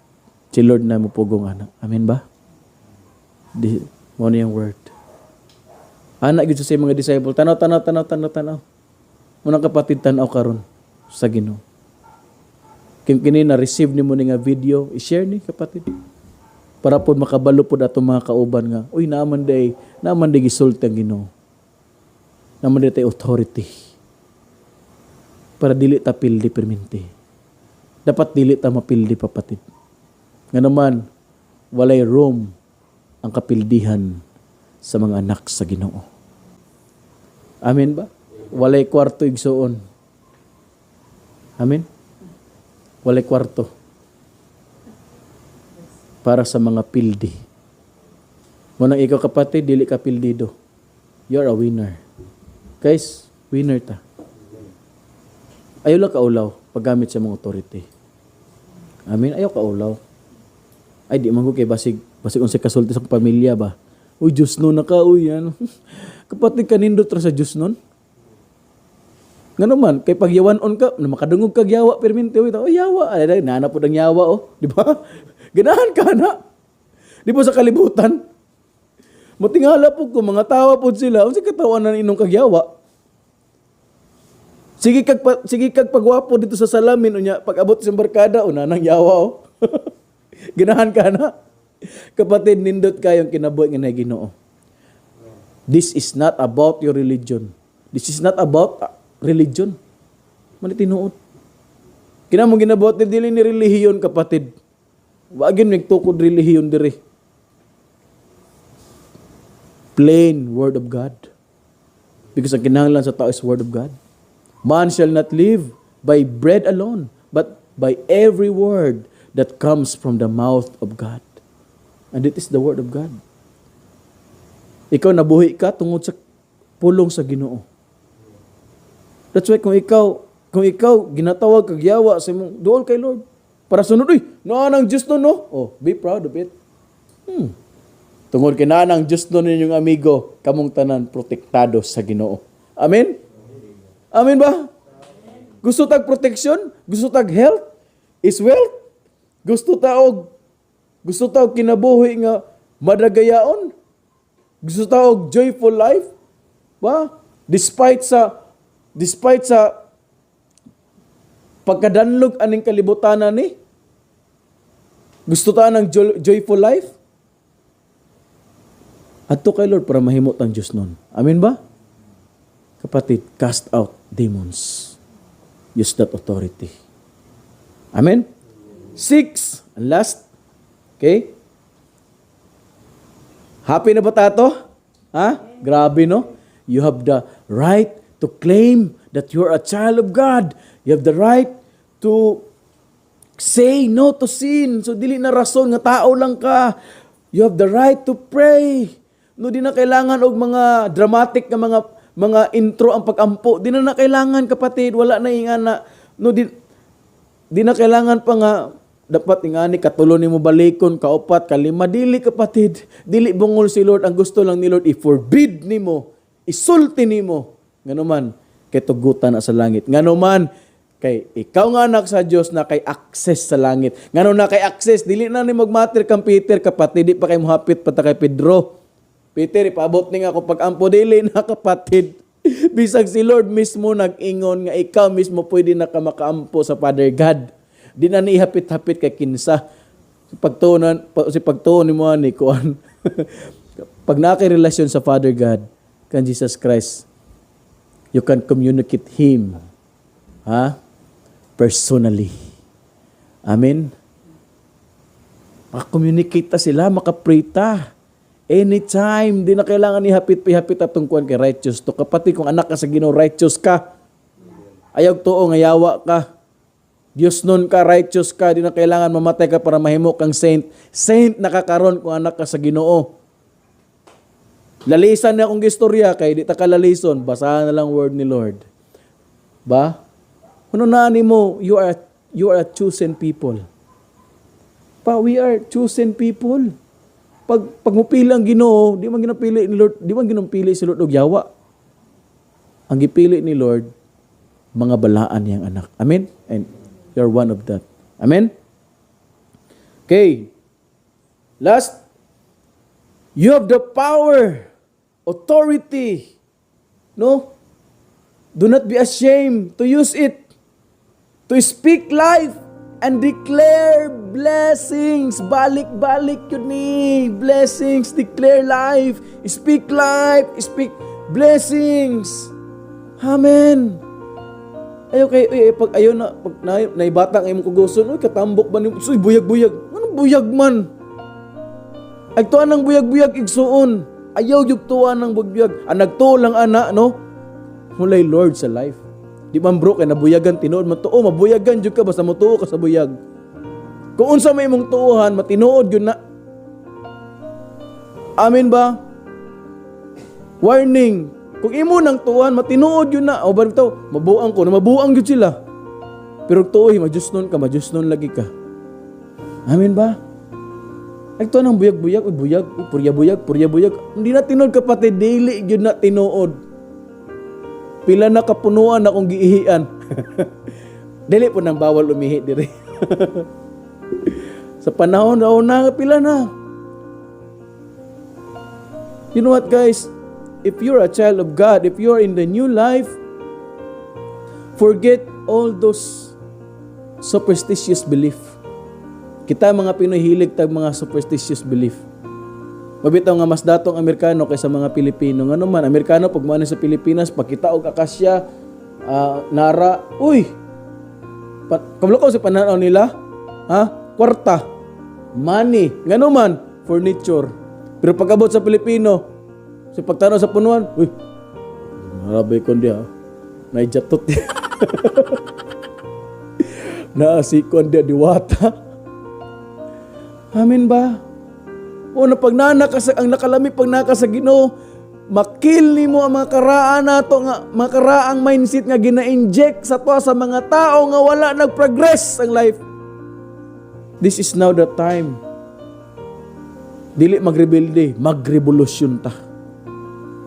Si Lord na mo pugong anak. Amen ba? Di, mao ni ang word. Ana gyud sa mga disciple, "Tanaw, tanaw, tanaw, tanaw, tanaw." Munang kapatid, tanaw karon sa Ginoo. Kung kini na receive nimo ni nga video, i-share ni, kapatid. Para pod makabalo pod atong mga kauban nga, uy, naaman day gisulti ang Ginoo. Naaman day tay authority. Para dili ta pildi perminti. Dapat dili ta mapildi, kapatid. Nga naman, walay room ang kapildihan sa mga anak sa Ginoo. Amen ba? Walay kwarto, igsuon. Amen? Walay kwarto para sa mga pildi. Munang ikaw, kapatid, dili ka pildido. You're a winner. Guys, winner ta. Ayaw lang kaulaw paggamit sa mga authority. Amen. Ayaw kaulaw. Ay, di man ko kay basig unsay kasulti sa akong pamilya ba. "Uy, Diyos no na ka, uy, ano." Kapatid, kanindot ra sa Diyos nun. Ngano man, kay pag yawan-on ka, na makadungog kag yawa perminti, uy, oh, yawa, ay, ay, nana po ng yawa, oh, di ba? Ganahan ka na. Di ba sa kalibutan? Mutingala po ko, mga tawa po sila, unsay katawanan inong kag yawa. Sige kag pagwapo dito sa salamin, unya pag abot sa barkada, una nang yawa oh. Ganahan ka na. Kapatid, nindot kayong kinabuhi nga naay Ginoo. This is not about your religion. This is not about religion. Mao ni tinuod. Kina mong ginabuhat ni dili ni relihiyon, kapatid. Wa gyud nagtukod relihiyon diri. Plain word of God. Because ang kinahanglan sa tao is word of God. Man shall not live by bread alone, but by every word that comes from the mouth of God. And it is the word of God. Ikaw, nabuhi ka tungod sa pulong sa Ginoo. That's why kung ikaw ginatawag kag yawa sa imong duol kay Lord para sunod, uy, naa nang Diyos no, no? Oh, be proud of it. Tungod kay naa nang Diyos no ninyong amigo, kamong tanan protektado sa Ginoo. Amen? Amen ba? Gusto tag protection? Gusto tag health? Is wealth? Gusto ta og kinabuhi nga madagayaon? Gusto ta og joyful life? Ba? Despite sa pagkadanlog aning kalibutan ni, gusto ta ng joyful life? Adto kay Lord para mahimo tang Diyos nun. Amen ba? Kapatid, cast out demons. Use that authority. Amen? Six, and last. Okay? Happy na ba tato? Ha? Grabe, no? You have the right to claim that you're a child of God. You have the right to say no to sin. So dili na rason nga tao lang ka. You have the right to pray. No, di na kailangan og mga dramatic nga mga intro ang pagampo. Di na kailangan, kapatid, wala na ingana. No, di na kailangan pa nga dapat ingani katulo nimo balikon, kaupat, kalima. Dili, kapatid, dili bungol si Lord. Ang gusto lang ni Lord, i-forbid nimo, isulti nimo, ngano man kay tugutan na sa langit, ngano man kay ikaw nga anak sa Dios na kay access sa langit, ngano na kay access. Dili na ni magmatter kang Peter, kapatid. Di pa kay mohapit pa ta kay Pedro. Peter, ipaabot ni nga ako pag-ampo. Dili na, kapatid. Bisag si Lord mismo nag-ingon nga ikaw mismo pwede na ka makaampo sa Father God. Di na ni ihapit-hapit kay kinsa. Si pagtuo ni mo ani kuan. Pag naa kay relasyon sa Father God kan Jesus Christ, you can communicate Him. Ha? Personally. Amen. Makakommunicate ta sila, makapray ta. Anytime, di na kailangan ihapit-ihapit atong kuan kay righteous to. Kapatid, kung anak ka sa Ginoo, righteous ka. Ayaw tuo nga yawa ka. Diyos nun ka, righteous ka, di na kailangan mamatay ka para mahimo kang saint. Saint na ka karon kung anak ka sa Ginoo. Lalisan na akong istorya kay di ta kalalison, basahan na lang word ni Lord. Ba? Ano na mo, you are a chosen people. Pa, we are chosen people. Pag mupili ang Ginoo, di man ginapili ni Lord, di man ginapili si Lord og yawa. Ang gipili ni Lord, mga balaan niyang anak. Amen? And you're one of that. Amen? Okay. Last, you have the power, authority. No? Do not be ashamed to use it. To speak life and declare blessings. Balik-balik yun ni. Blessings, declare life. Speak life, speak blessings. Amen. Ayo kay uy, pag ayo na pag na, naibata ang imong kuguson, uy, katambok ba nimo? Uy, buyag-buyag. Anong buyag man? Ay tuan ng buyag-buyag, igsuon. Ayaw yung tuan ng buyag. Ang nagtuo lang ana, no? Mulay Lord sa life. Di man, bro, kay nabuyagan tinuod man tuo, mabuyagan jud ka basta motuo ka sa buyag. Kung unsa may imong tuohan, matinuod yun na. Amen ba? Warning, kung imo nang tuohan, matinuod yun na. O ba ito, mabuang ko, na mabuang yun sila. Pero tuoy, majusnon ka, majusnon lagi ka. Amen ba? Ay, ito nang buyag-buyag, uy, buyag, uy, purya buyag, purya buyag. Hindi na tinuod, kapatid, dili yun na tinuod. Pila na kapunuan akong giihian. Dili po nang bawal umihi diri. Sa panahon na una, pila na. You know what, guys? If you're a child of God, if you're in the new life, Forget all those superstitious belief. Kita mga Pinoy, hilig tag mga superstitious belief. Mabitaw nga mas datong Amerikano kaysa mga Pilipino. Ngano man, Amerikano pag moana sa Pilipinas, pagkita og akasya, nara, uy! Kabalo ko sa pananaw nila? Ha? Kwarta. Money. Ngano man, furniture. Pero pag abot sa Pilipino, sa pagtanaw sa punuan, uy, marabay kon diha. Naijatot. Naasikon diha, diwata. Amen ba? O na pag nana ka sa, ang nakalami pag naka sa Ginoo, ma-kill nimo ang mga karaan nato nga mga karaang mindset nga gina-inject sa to sa mga tao nga wala nag-progress ang life. This is now the time. Dili magrebelde, magrevolusyon ta.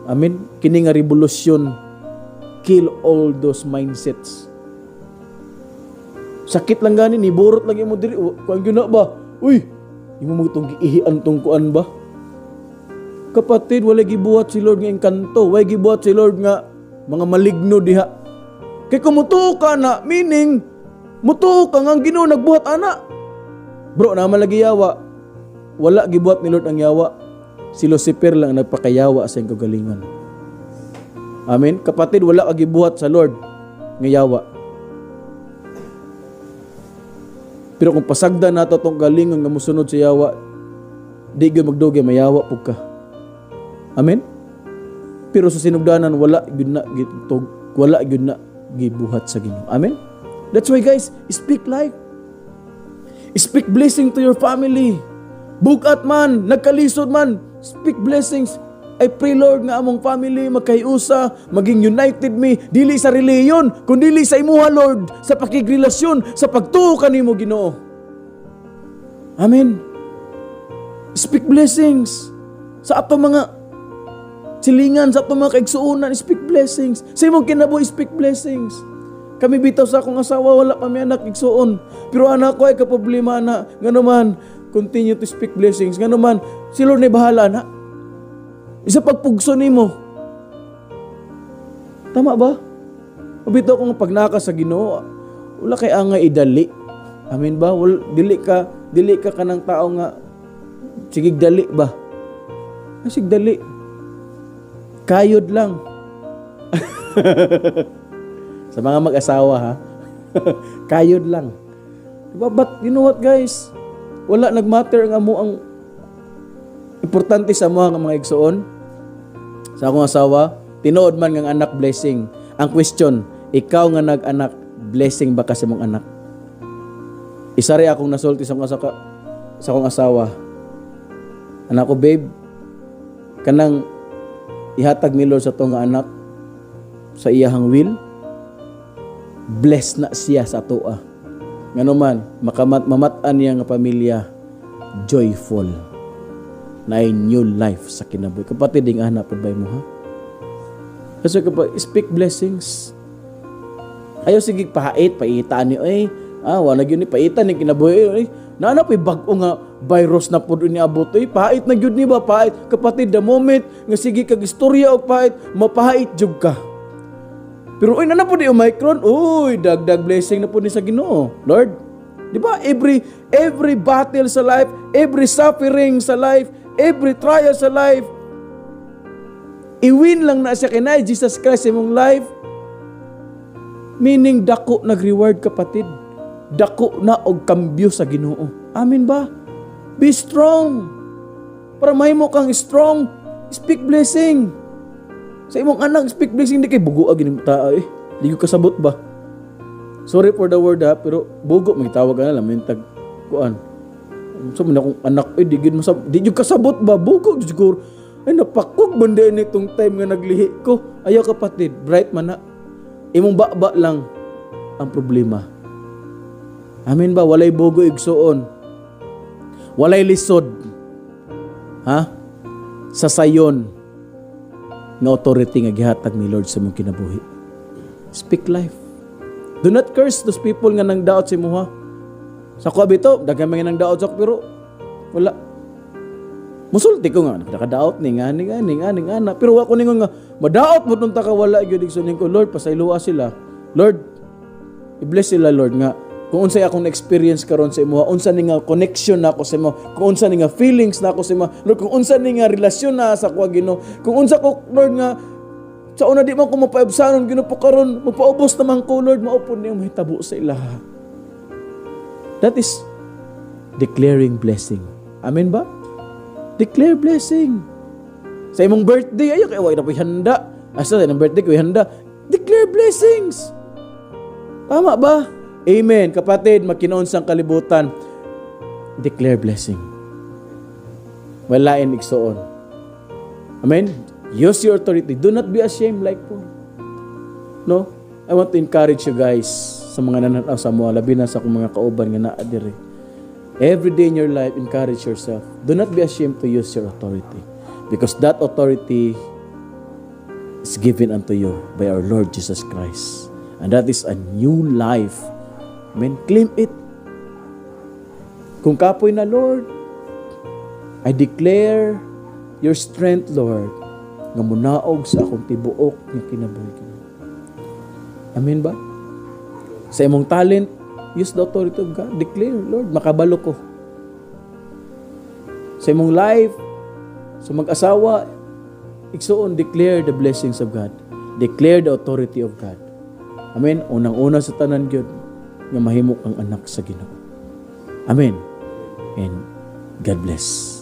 Amen. Kini nga revolusyon, kill all those mindsets. Sakit lang gani ni burot lagi mo diri, kuan gyud na ba? Uy, imo mo itong giihian tong kuan ba? Kapatid, wala gibuhat si Lord nga engkanto, wala gibuhat si Lord nga mga maligno diha. Kay kung mutuo ka na, meaning, mutuo ka nga ang Ginoo nagbuhat ana. Bro, naman lagi yawa. Wala gibuhat ni Lord ang yawa. Si Lucifer lang ang nagpakayawa sa iyang kagalingon. Amen? Kapatid, wala ka gibuhat sa Lord nga yawa. Pero kung pasagdan nato tong galingon nga musunod sa yawa, di gyud magdugay, mayawa pug ka. Amen? Pero sa sinugdanan, wala gyud na gitog, wala gyud na gibuhat sa Ginoo. Amen? That's why, guys, speak life. Speak blessing to your family. Bugat man, nagkalisod man, speak blessings. I pray, Lord, nga among family magkahiusa, maging united mi, dili sa reliyon, kundi sa imuha, Lord, sa pakigrelasyon, sa pagtuo kanimo, Ginoo. Amen. Speak blessings sa ato mga silingan, sa atong mga kaigsuonan, speak blessings. Sa imong kinabuhi, speak blessings. Kami bitaw sa akong asawa, wala pa mi anak, igsuon. Pero anak ko ay kaproblema na. Ngano man, continue to speak blessings. Ngano man, si Lord na bahala na. Isa pagpugso nimo. Tama ba? Mabitaw ko nga pag naka sa Ginoo, wala kay angay idali. Amen ba? Wala, dili ka kanang tao nga sige dali ba? Ay, sige dali. Kayod lang. Sa mga mag-asawa ha. Kayod lang. Diba? But you know what, guys? Wala nagmatter ang amo ang importante sa mga mga igsoon. Sa akong asawa, tinuod man ng anak blessing. Ang question, ikaw nga nag-anak, blessing ba ka sa imong anak? Isa rin akong nasulti sa akong asawa. Anak ko, babe, kanang ihatag ni Lord sa atong nga anak sa iyahang will, bless na siya sa atoa. Ngano man, mamat-an niya nga pamilya, joyful na new life sa kinabuhi. Kapatid, ding anak pud mo ha? Kasi kapag speak blessings, ayaw sige pahait, paitan ni ay, wala gyud ni paitan ni kinabuhi ay. Naana po'y bag-o nga virus na pud ni abot ay, pahait na gyud ni ba, pahait. Kapatid, the moment nga sige kag istorya og pahait, mapahait jud ka. Pero uy, nana po di Omicron, uy, dagdag blessing na po ni sa Ginoo. Lord, di ba? Every battle sa life, every suffering sa life, every trial sa life, i-win lang na siya kinay Jesus Christ sa imong life. Meaning dako nag-reward, kapatid. Dako na og kambyo sa Ginoo. Amen ba? Be strong. Para mahimo kang strong, speak blessing. Sa imong anak, speak blessing. Di kay bugo ag ining tao eh. Di ko kasabot ba? Sorry for the word ha, pero bugo magtawag ka na lang tag kuan. So man akong anak eh di gid masab di jud kasabot ba, bugo jud siguro. Ay, napakog man din itong time nga naglihi ko. Ayaw, kapatid, bright man na. Imong baba lang ang problema. Amen ba? Walay bugo, igsuon. Walay lisod. Ha? Sa sayon nga authority nga gihatag ni Lord sa imong kinabuhi. Speak life. Do not curse those people nga nang daot sa imuha. Sa ko bito, daghan mga nang daot sa ako, pero wala. Musulti ko nga, nakadaot ni nga ni nga ni nga ni nga na. Pero wa ko ningon nga madaot mo ta ka, wala gyud, igsuon ko, Lord, pasayloa sila. Lord, I-bless sila, Lord, nga kung unsay akong experience karon sa imo, unsa ni nga connection nako sa imo, kung unsa ni nga feelings nako sa imo, Lord, kung unsa ni nga relasyon na sa akoa, Ginoo, kung unsa ko, Lord, nga sa una di man ko mapaibsanon, Ginoo, po karon mapaubos naman ko, Lord, mao pud niyang mahitabo sa ilaha. That is declaring blessing. Amen ba? Declare blessing. Sa imong birthday, ayo kay wa na po'y handa. Asa sa imong birthday ko handa? Declare blessings. Tama ba? Amen. Kapatid, magkinaon sang kalibutan. Declare blessing. Walain igsuon. Amen? Use your authority. Do not be ashamed like Paul. No? I want to encourage you guys sa mga nananaw sa mga, labi na sa akong mga kauban nga naa diri. Every day in your life, encourage yourself. Do not be ashamed to use your authority. Because that authority is given unto you by our Lord Jesus Christ. And that is a new life. Amen. Claim it. Kung kapoy na, "Lord, I declare your strength, Lord, nga munaog sa akong tibuok nga kinabuhi." Amen ba? Sa imong talent, use the authority of God. Declare, "Lord, makabalo ko." Sa imong life, sa mag-asawa, igsuon, declare the blessings of God. Declare the authority of God. Amen. Unang-una sa tanan gyud nga mahimo kang anak sa Ginoo. Amen. And God bless.